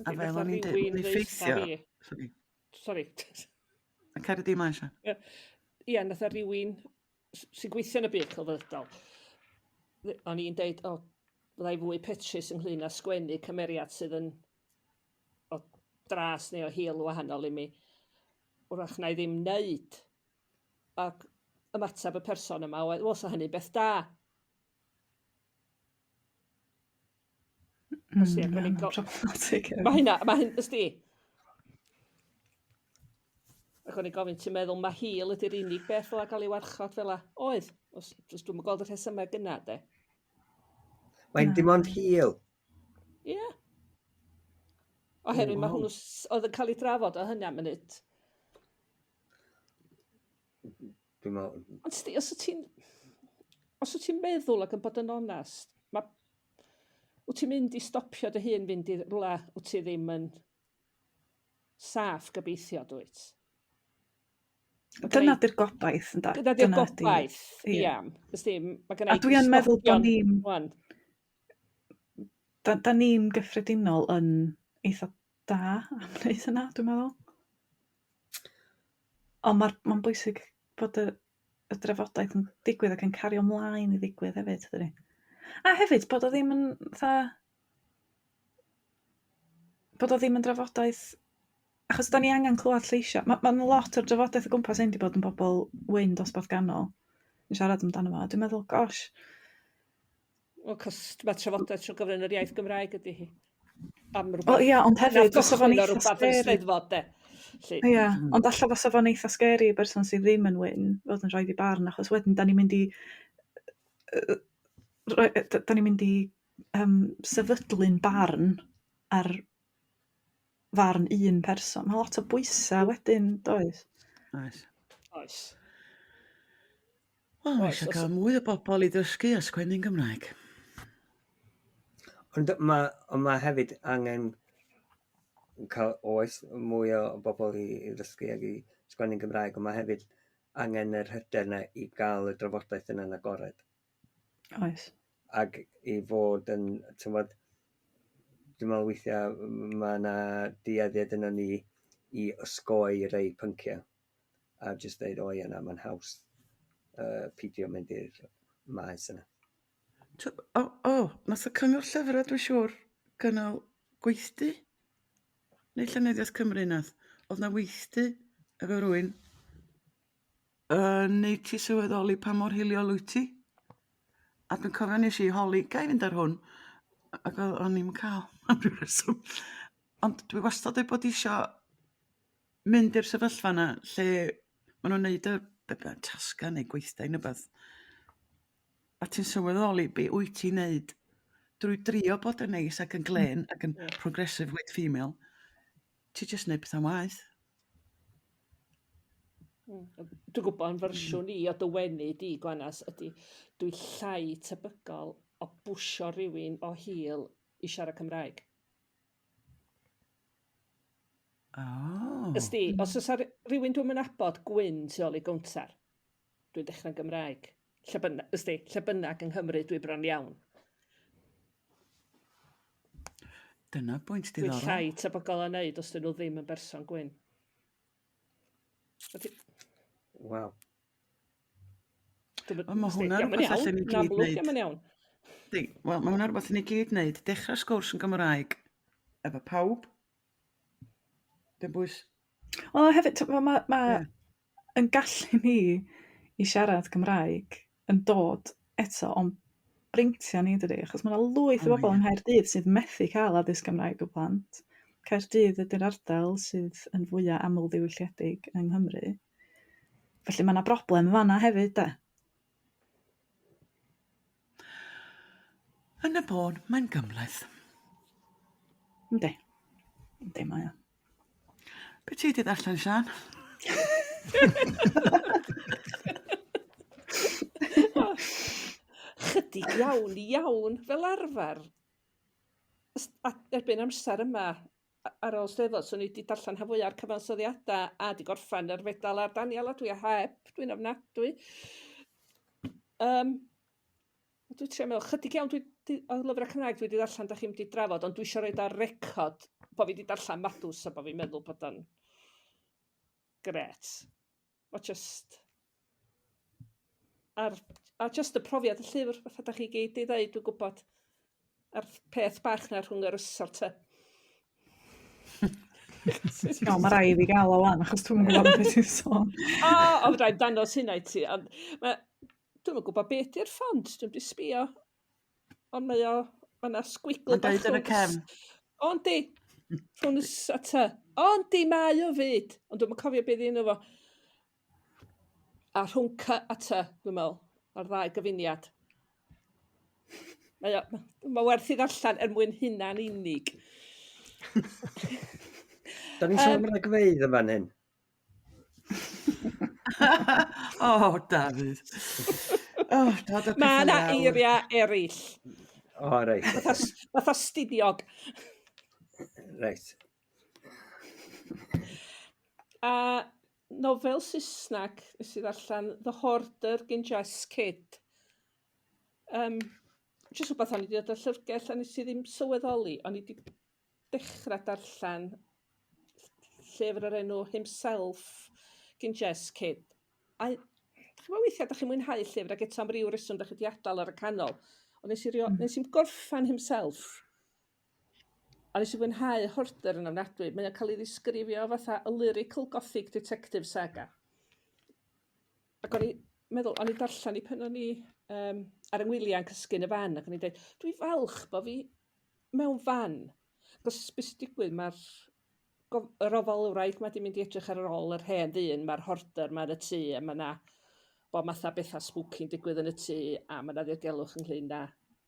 A fel o'n i'n dweud, mae'n effeithio... Sorry. Sorry. A cer di mlaen, Sian. Ia, nath o rywun sy'n gweithio yn y byd celfyddydol, o'n i'n deud, o, fyddai fwy petrus ynglyn â sgwennu cymeriad sydd yn o dras neu o hil wahanol i mi. Wrach na i ddim wneud. Ac ymateb y person yma oedd, wel, sa hynny'n beth da. Problematic. Mae hynna, mae hyn, ysdi. Ac o'n i'n gofyn, ti'n meddwl mae hil ydy'r unig beth fel gael ei warchod fel la? Oedd. Os, os dwi'n gweld y rhesymau gyna, de. Mae'n dim ond hil. Ie. Yeah. Oherwydd oh, wow. mae hwnnw oedd yn cael ei drafod o hynny am munud. Dwi'n meddwl... Ond sti, os wyt ti'n... Os wyt ti'n meddwl ac yn bod yn onast, mae... Wyt ti'n mynd i stopio dy hun fynd i rwla wyt ti ddim yn saff gobeithio, dwyt? Dyna di'r gobaith, ynda? Dyna di'r gobaith, ia. Ysdi, mae gen i A dwi yn meddwl bod ni'n... Da, da ni'n gyffredinol yn eitha da am wneud hynna, dwi'n meddwl. Ond mae'r mae'n bwysig bod y y drafodaeth yn digwydd ac yn cario mlaen i ddigwydd hefyd, dydi? A hefyd bod o ddim yn fatha bod o ddim yn drafodaeth achos 'dan ni angen clywed lleisia'. Ma' ma' lot o'r drafodaeth o gwmpas hyn 'di bod yn bobl wyn dosbarth ganol yn siarad amdano fo, a dwi'n meddwl, gosh. Wel, cos mae trafodaeth trwy gyfrwng yr iaith Gymraeg ydy hi. Am rhywbeth. Wel, ia, ond hefyd, fysa fo'n eitha scary. Steddfod, de. Ia, ond alla fysa fo'n eitha scary i berson sydd ddim yn wyn fod yn rhoi i barn, achos wedyn da ni'n mynd i... Da ni'n mynd i sefydlu'n barn ar farn un person. Mae lot o bwysau wedyn, does? Oes. Oes. Wel, mae eisiau cael mwy o bobl i ddysgu a sgwennu'n Gymraeg. Ond mae, ond mae hefyd angen cael oes mwy o bobl i, i ddysgu ac i sgwennu'n Gymraeg, ond mae hefyd angen yr hyder yna i gael y drafodaeth yna'n agored. Oes. Ac i fod yn, ti'n gwbod, dwi'n meddwl weithiau mae yna dueddiad yno ni i osgoi rei pynciau a jyst dweud, o ie na, mae'n haws peidio mynd i'r maes yna. O, o, nath y Cyngor Llyfrau, dwi'n siŵr, gynnal gweithdy? Neu Llenyddiaeth Cymru nath? Oedd na weithdy efo rhywun yn neud ti sylweddoli pa mor hiliol wyt ti? A dwi'n cofio nes i holi, ga i fynd ar hwn? Ac o'n i'm yn cael am ryw reswm. Ond dwi wastad wedi bod isio mynd i'r sefyllfa 'na lle ma' nhw'n neud y be' bynnag tasga neu gweithdai neu wbath a ti'n sylweddoli be' wyt ti'n neud drwy drio bod yn neis ac yn glên ac yn progressive white female, ti jyst neud petha'n waeth. Dwi'n gwybod yn fersiwn i o dy wenu di, Gwanas, ydy dwi llai tebygol o bwsio rhywun o hil i siarad Cymraeg. Oh. Ysdi, os oes rhywun dwi'n nabod gwyn tu ôl i gownter, dwi'n dechrau'n Gymraeg. Lle bynnag, ysdi, lle bynnag yng Nghymru dwi bron iawn. Dyna bwynt Dwi'n diddorol. llai tebygol o wneud os dyn nhw ddim yn berson gwyn. Waw. Wel, ma' hwnna'n rhywbeth allan ni gyd wneud. Diolch yn iawn. Di, wel, mae hwnna'n rhywbeth i ni gyd wneud. Dechrau sgwrs yn Gymraeg efo pawb. Dim bwys. Wel, a hefyd, mae ma, ma yn gallu ni i siarad Cymraeg yn dod eto o'n breintiau ni, dydy? Achos mae yna lwyth o bobl yng Nghaerdydd sydd methu cael addysg Gymraeg o blant. Caerdydd ydy'r ardal sydd yn fwyaf amlddiwylliedig yng Nghymru. Felly mae yna broblem fanna hefyd, de. Yn y bôn, mae'n gymhleth. Yndi. Yndi, mae o. Be ti 'di ddarllen, Sian? Chydig iawn, iawn, fel arfer. Erbyn amser yma, ar ôl Steddfod, swn i wedi darllen rhan fwya o'r cyfansoddiadau a 'di gorffen yr fedal a'r Daniel, a dwi heb, dwi'n ofnadwy. Um, dwi'n trio meddwl, chydig iawn dwi, di, o lyfrau Cymraeg dwi wedi darllen, da chi'n mynd i drafod, ond dwi eisiau rhoi ar record bod fi wedi darllen Madws a bod fi'n meddwl bod o'n gret. Mae just... A'r, a just y profiad y llyfr, fatha da chi gyd i ddeud, dwi'n gwybod. A'r peth bach na rhwng yr ys a'r ty. No, mae rai i fi gael o wan, achos dwi'n gwybod beth ti'n sôn. O, oedd rhaid dangos hynna i ti, ond dwi'm yn gwybod beth yw'r ffont, dwi'm di sbio. Ond mae o, mae yna sgwigl Mae'n deud yn y cefn. O, yndi. Rhwng y s a t. O, yndi, mae o fyd. Ond dwi'm yn cofio beth yw fo. A rhwng C a T, dwi'n meddwl, a'r ddau gyfuniad. Mae, o, mae werth i ddarllen er mwyn hunan unig. Da ni'n sôn am ragfeydd yn fan hyn. O, oh, Dafydd. Oh, dod â Mae pethau yna lawr. eiriau eraill. O, reit. Fatha, fatha studiog. Reit. A nofel Saesneg nes i ddarllen The Hoarder gyn Jess Kidd. Um, jyst rhywbeth o'n i wedi dod o'r llyfrgell a nes i ddim sylweddoli. O'n i wedi dechrau darllen llyfr o'r enw Himself gyn Jess Kidd. A chi'n gwybod weithiau, da chi'n mwynhau llyfr ac eto am ryw reswm da chi wedi adael ar y canol. Ond nes i, rio, nes i'm gorffan Himself. A nes i fwynhau Hoarder yn ofnadwy. Mae o'n cael ei ddisgrifio fatha a lyrical gothic detective saga. Ac o'n i meddwl, o'n i darllen i pan o'n i ar yng ngwyliau yn cysgu yn y fan, ac o'n i'n dweud, dwi falch bod fi mewn fan. Cos beth sy'n digwydd, mae'r yr ofalwraig mae di mynd i edrych ar ôl yr hen ddyn, mae'r hoarder ma yn y tŷ, a mae yna bob math o bethau spooky'n digwydd yn y tŷ, a mae yna ddirgelwch ynglyn â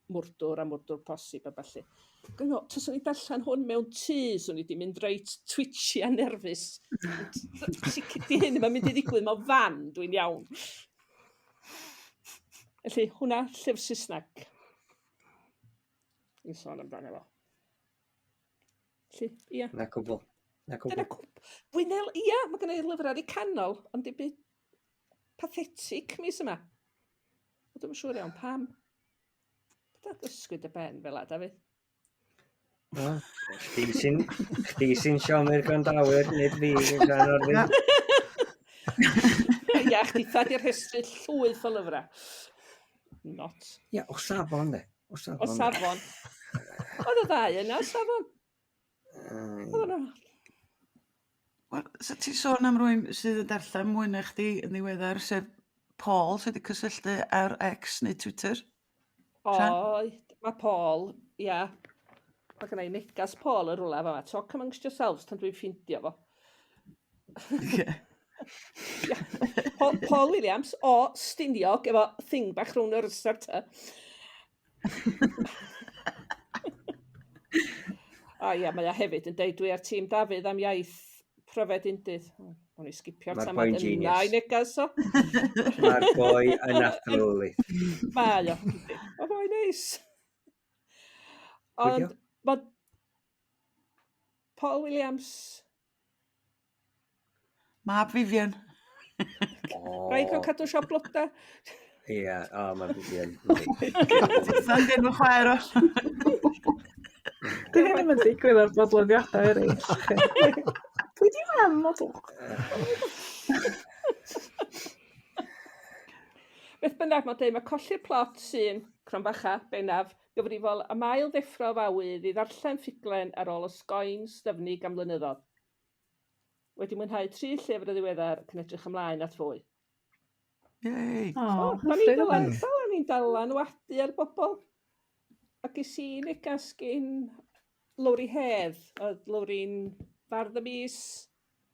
mwrdwr a mwrdwr posib a ballu. Ac o'n i'n meddwl, taswn i'n darllen hwn mewn tŷ, swn i wedi mynd reit twitchy a nerfus. Sicr di hyn ddim yn mynd i ddigwydd mewn fan, dwi'n iawn. Felly, hwnna, llyfr Saesneg. I'n sôn amdano fo. Felly, ia. Na cwbl. Na cwbl. Dyna cwbl. Fwynel, ia, mae gen i lyfr ar ei canol, ond dim byd pathetic mis yma. A dwi'm yn siŵr iawn pam. Beth ysgwyd y ben fel la, Dafydd? O, chdi sy'n siomi'r gwrandawyr, nid fi sy'n rhan o'r ddim. Ia, chdi tha di'r rhestru llwyth o lyfrau. Not. Ia, o safon de. O safon. O safon. Oedd y ddau yna o safon. Oedd nhw. Wel, so ti'n sôn am rywun sydd yn darllen mwy na chdi yn ddiweddar, sef Paul, sydd wedi cysylltu ar X neu Twitter? O, mae Paul. Ia. Mae gennau i negas Paul yn rhywle fama. Talk amongst yourselves tan dwi'n ffindio fo. Ie. Ia. Paul Williams o Stiniog efo thing bach rhwng yr ysar ty. O ia, mae o hefyd yn deud dwi ar tîm Dafydd am iaith pryfed undydd. O'n i sgipio'r Mae'r tamad boi'n yna genius. i negas o. Mae'r boi yn athrylith. Mae o. yndi. O boi neis. Pwy 'di o? Ond mae Paul Williams, Mab Vivian. O, rhaid cael cadw siop bloda. Ie, o, mae'n Vivian. Titha'n dyn fy chwaer o. Di hyn ddim yn digwydd ar bodlediadau eraill. Pwy di mam o dwch? Beth bynnag, mae'n dweud, mae colli'r plot sy'n Cromfacha, bennaf, gyfrifol am ail ddeffro fawydd i ddarllen ffuglen ar ôl osgoi'n styfnig am flynyddoedd. Wedi mwynhau tri llyfr y ddiweddar ac yn edrych ymlaen at fwy. Yay. O, Da ni'n hyfryd dylan, oedd. dylan ni'n dylanwadu ar bobl. Ac ges i negas gyn Lowri Hedd, oedd Lowri'n fardd y mis,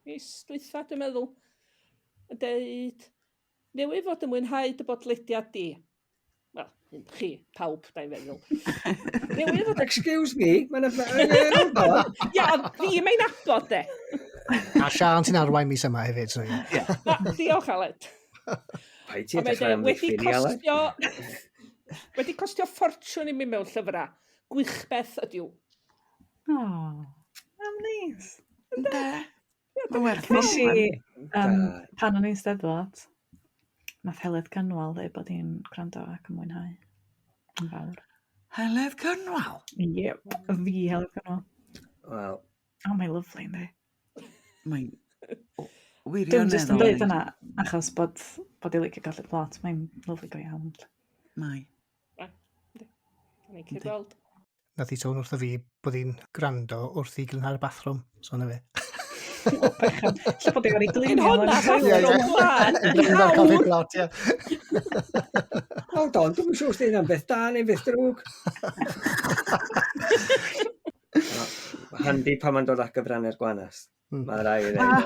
mis dwytha, dwi'n meddwl, yn deud, newydd fod yn mwynhau dy bodlediad di. Wel, un chi, pawb, da i'n feddwl. Newydd fod... Excuse me, mae'n... Hold on. Ia, ond fi mae'n nabod de. A Sian sy'n arwain mis yma hefyd. So, ie. Na, diolch Aled. Paid A ti mae'n dechrau deud, wedi amddiffyn i Aled. costio... Wedi costio ffortiwn i mi mewn llyfrau. Gwych beth ydyw. O, am neis. Ynde? Mae'n werth Nes i, Da. pan o'n i'n steddfod, nath Heledd Cynwal dweud bod hi'n gwrando ac yn mwynhau. Yn fawr. Heledd Cynwal. Yep, fi Heledd Cynwal. Wel, O, mae'n lyfli, yndi. Mae'n Dwi'n jyst yn wirioneddol. dweud yna, achos bod, bod i licio colli'r plot, mae'n lyfli go iawn. Mae. Ni'n cyd-weld. Nath hi sôn wrtho fi bod hi'n gwrando wrth i glanhau'r bathroom. So na fe. O, bechod. Lle bod i wedi Yn glinio honna, yn y Ie, toilet. ie. bathroom glân. Yn gwrando ar Coffee Awr. Plot, ie. hold on, dwi'n siŵr os 'di hynna'n beth da neu beth drwg. Ma' Handi pan mae'n dod at gyfrannu'r gwanas. Mae rai i ddeud.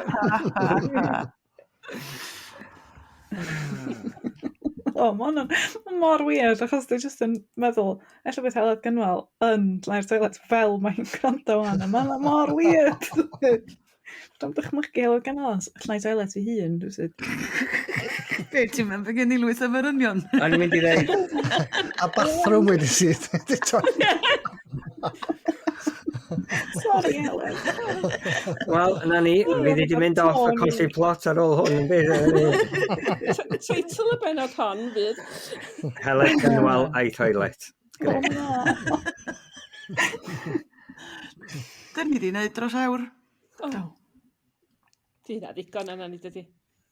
O, ma' hwnna'n ma' mor weird, achos dwi jyst yn meddwl, ella bydd Heledd Gynwal yn glanhau'r toilet fel mae hi'n gwrando wan, a ma' hwnna mor weird. Dwi'n dychmygu Heledd Gynwal yn llnau toilet ei hun, dwi'n syd. Be ti'n meddwl gen i lwyth o ferynion? O'n i'n mynd i ddeud, A bathroom wedi sydd. Sorry, Heledd. wel, na ni, fi wedi mynd off a colli plot ar ôl hwn yn bydd. Teitl y bennod hon fydd. Heledd Cynwal a'i toilet. O, Grêt. na. Dyn ni wedi gwneud dros awr. O, Do. Di hynna ddigon yna ni dydi.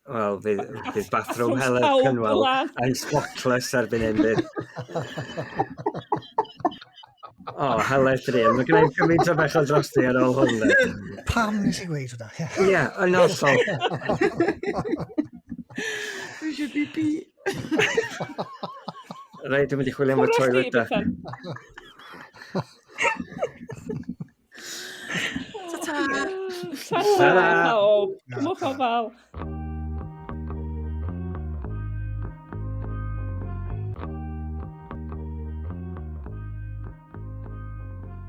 Wel, fydd, fydd bathroom Bathrooms Heledd pawb Cynwal glân. yn spotless erbyn hyn bydd. O, Heledd Drin, mae gen i gymaint o bechod dros ti ar ôl hwn. de. Pam nes i gweud hwnna? Ie. Ie, yn hollol. Dwi eisiau pipi. Reit, dwi'n mynd i chwilio am y Cwrdd chdi, toilet da. Bethan. Ta-ta. Ta-ta, Ta-ra. pawb. Cymwch ofal.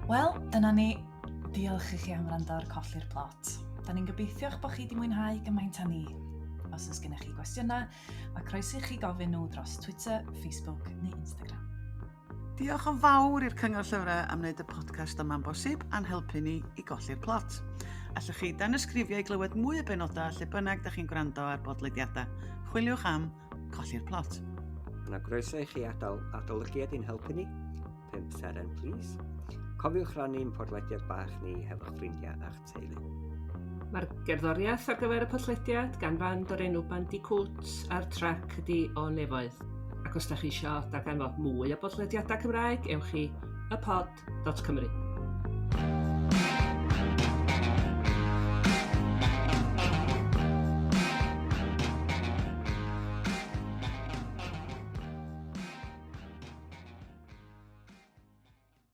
Wel, dyna ni. Diolch i chi am wrando ar Colli'r Plot. Da ni'n gobeithio eich bod chi wedi mwynhau gymaint â ni. Os oes gennych chi gwestiynau, mae croeso i chi gofyn nhw dros Twitter, Facebook neu Instagram. Diolch yn fawr i'r Cyngor Llyfrau am wneud y podcast yma'n bosib a'n helpu ni i golli'r plot. Allwch chi danysgrifio i glywed mwy o benodau lle bynnag da chi'n gwrando ar bodlediadau. Chwiliwch am Colli'r Plot. Yna groeso i chi adael adolygiad i'n helpu ni. 5 seren, please. Cofiwch rannu'n podlediad bach ni hefo'ch ffrindiau a'ch teulu. Mae'r gerddoriaeth ar gyfer y podlediad gan fand o'r enw Bandicoot a'r trac ydi O Nefoedd. Ac os da chi isio darganfod mwy o bodlediadau Cymraeg, ewch i ypod.cymru.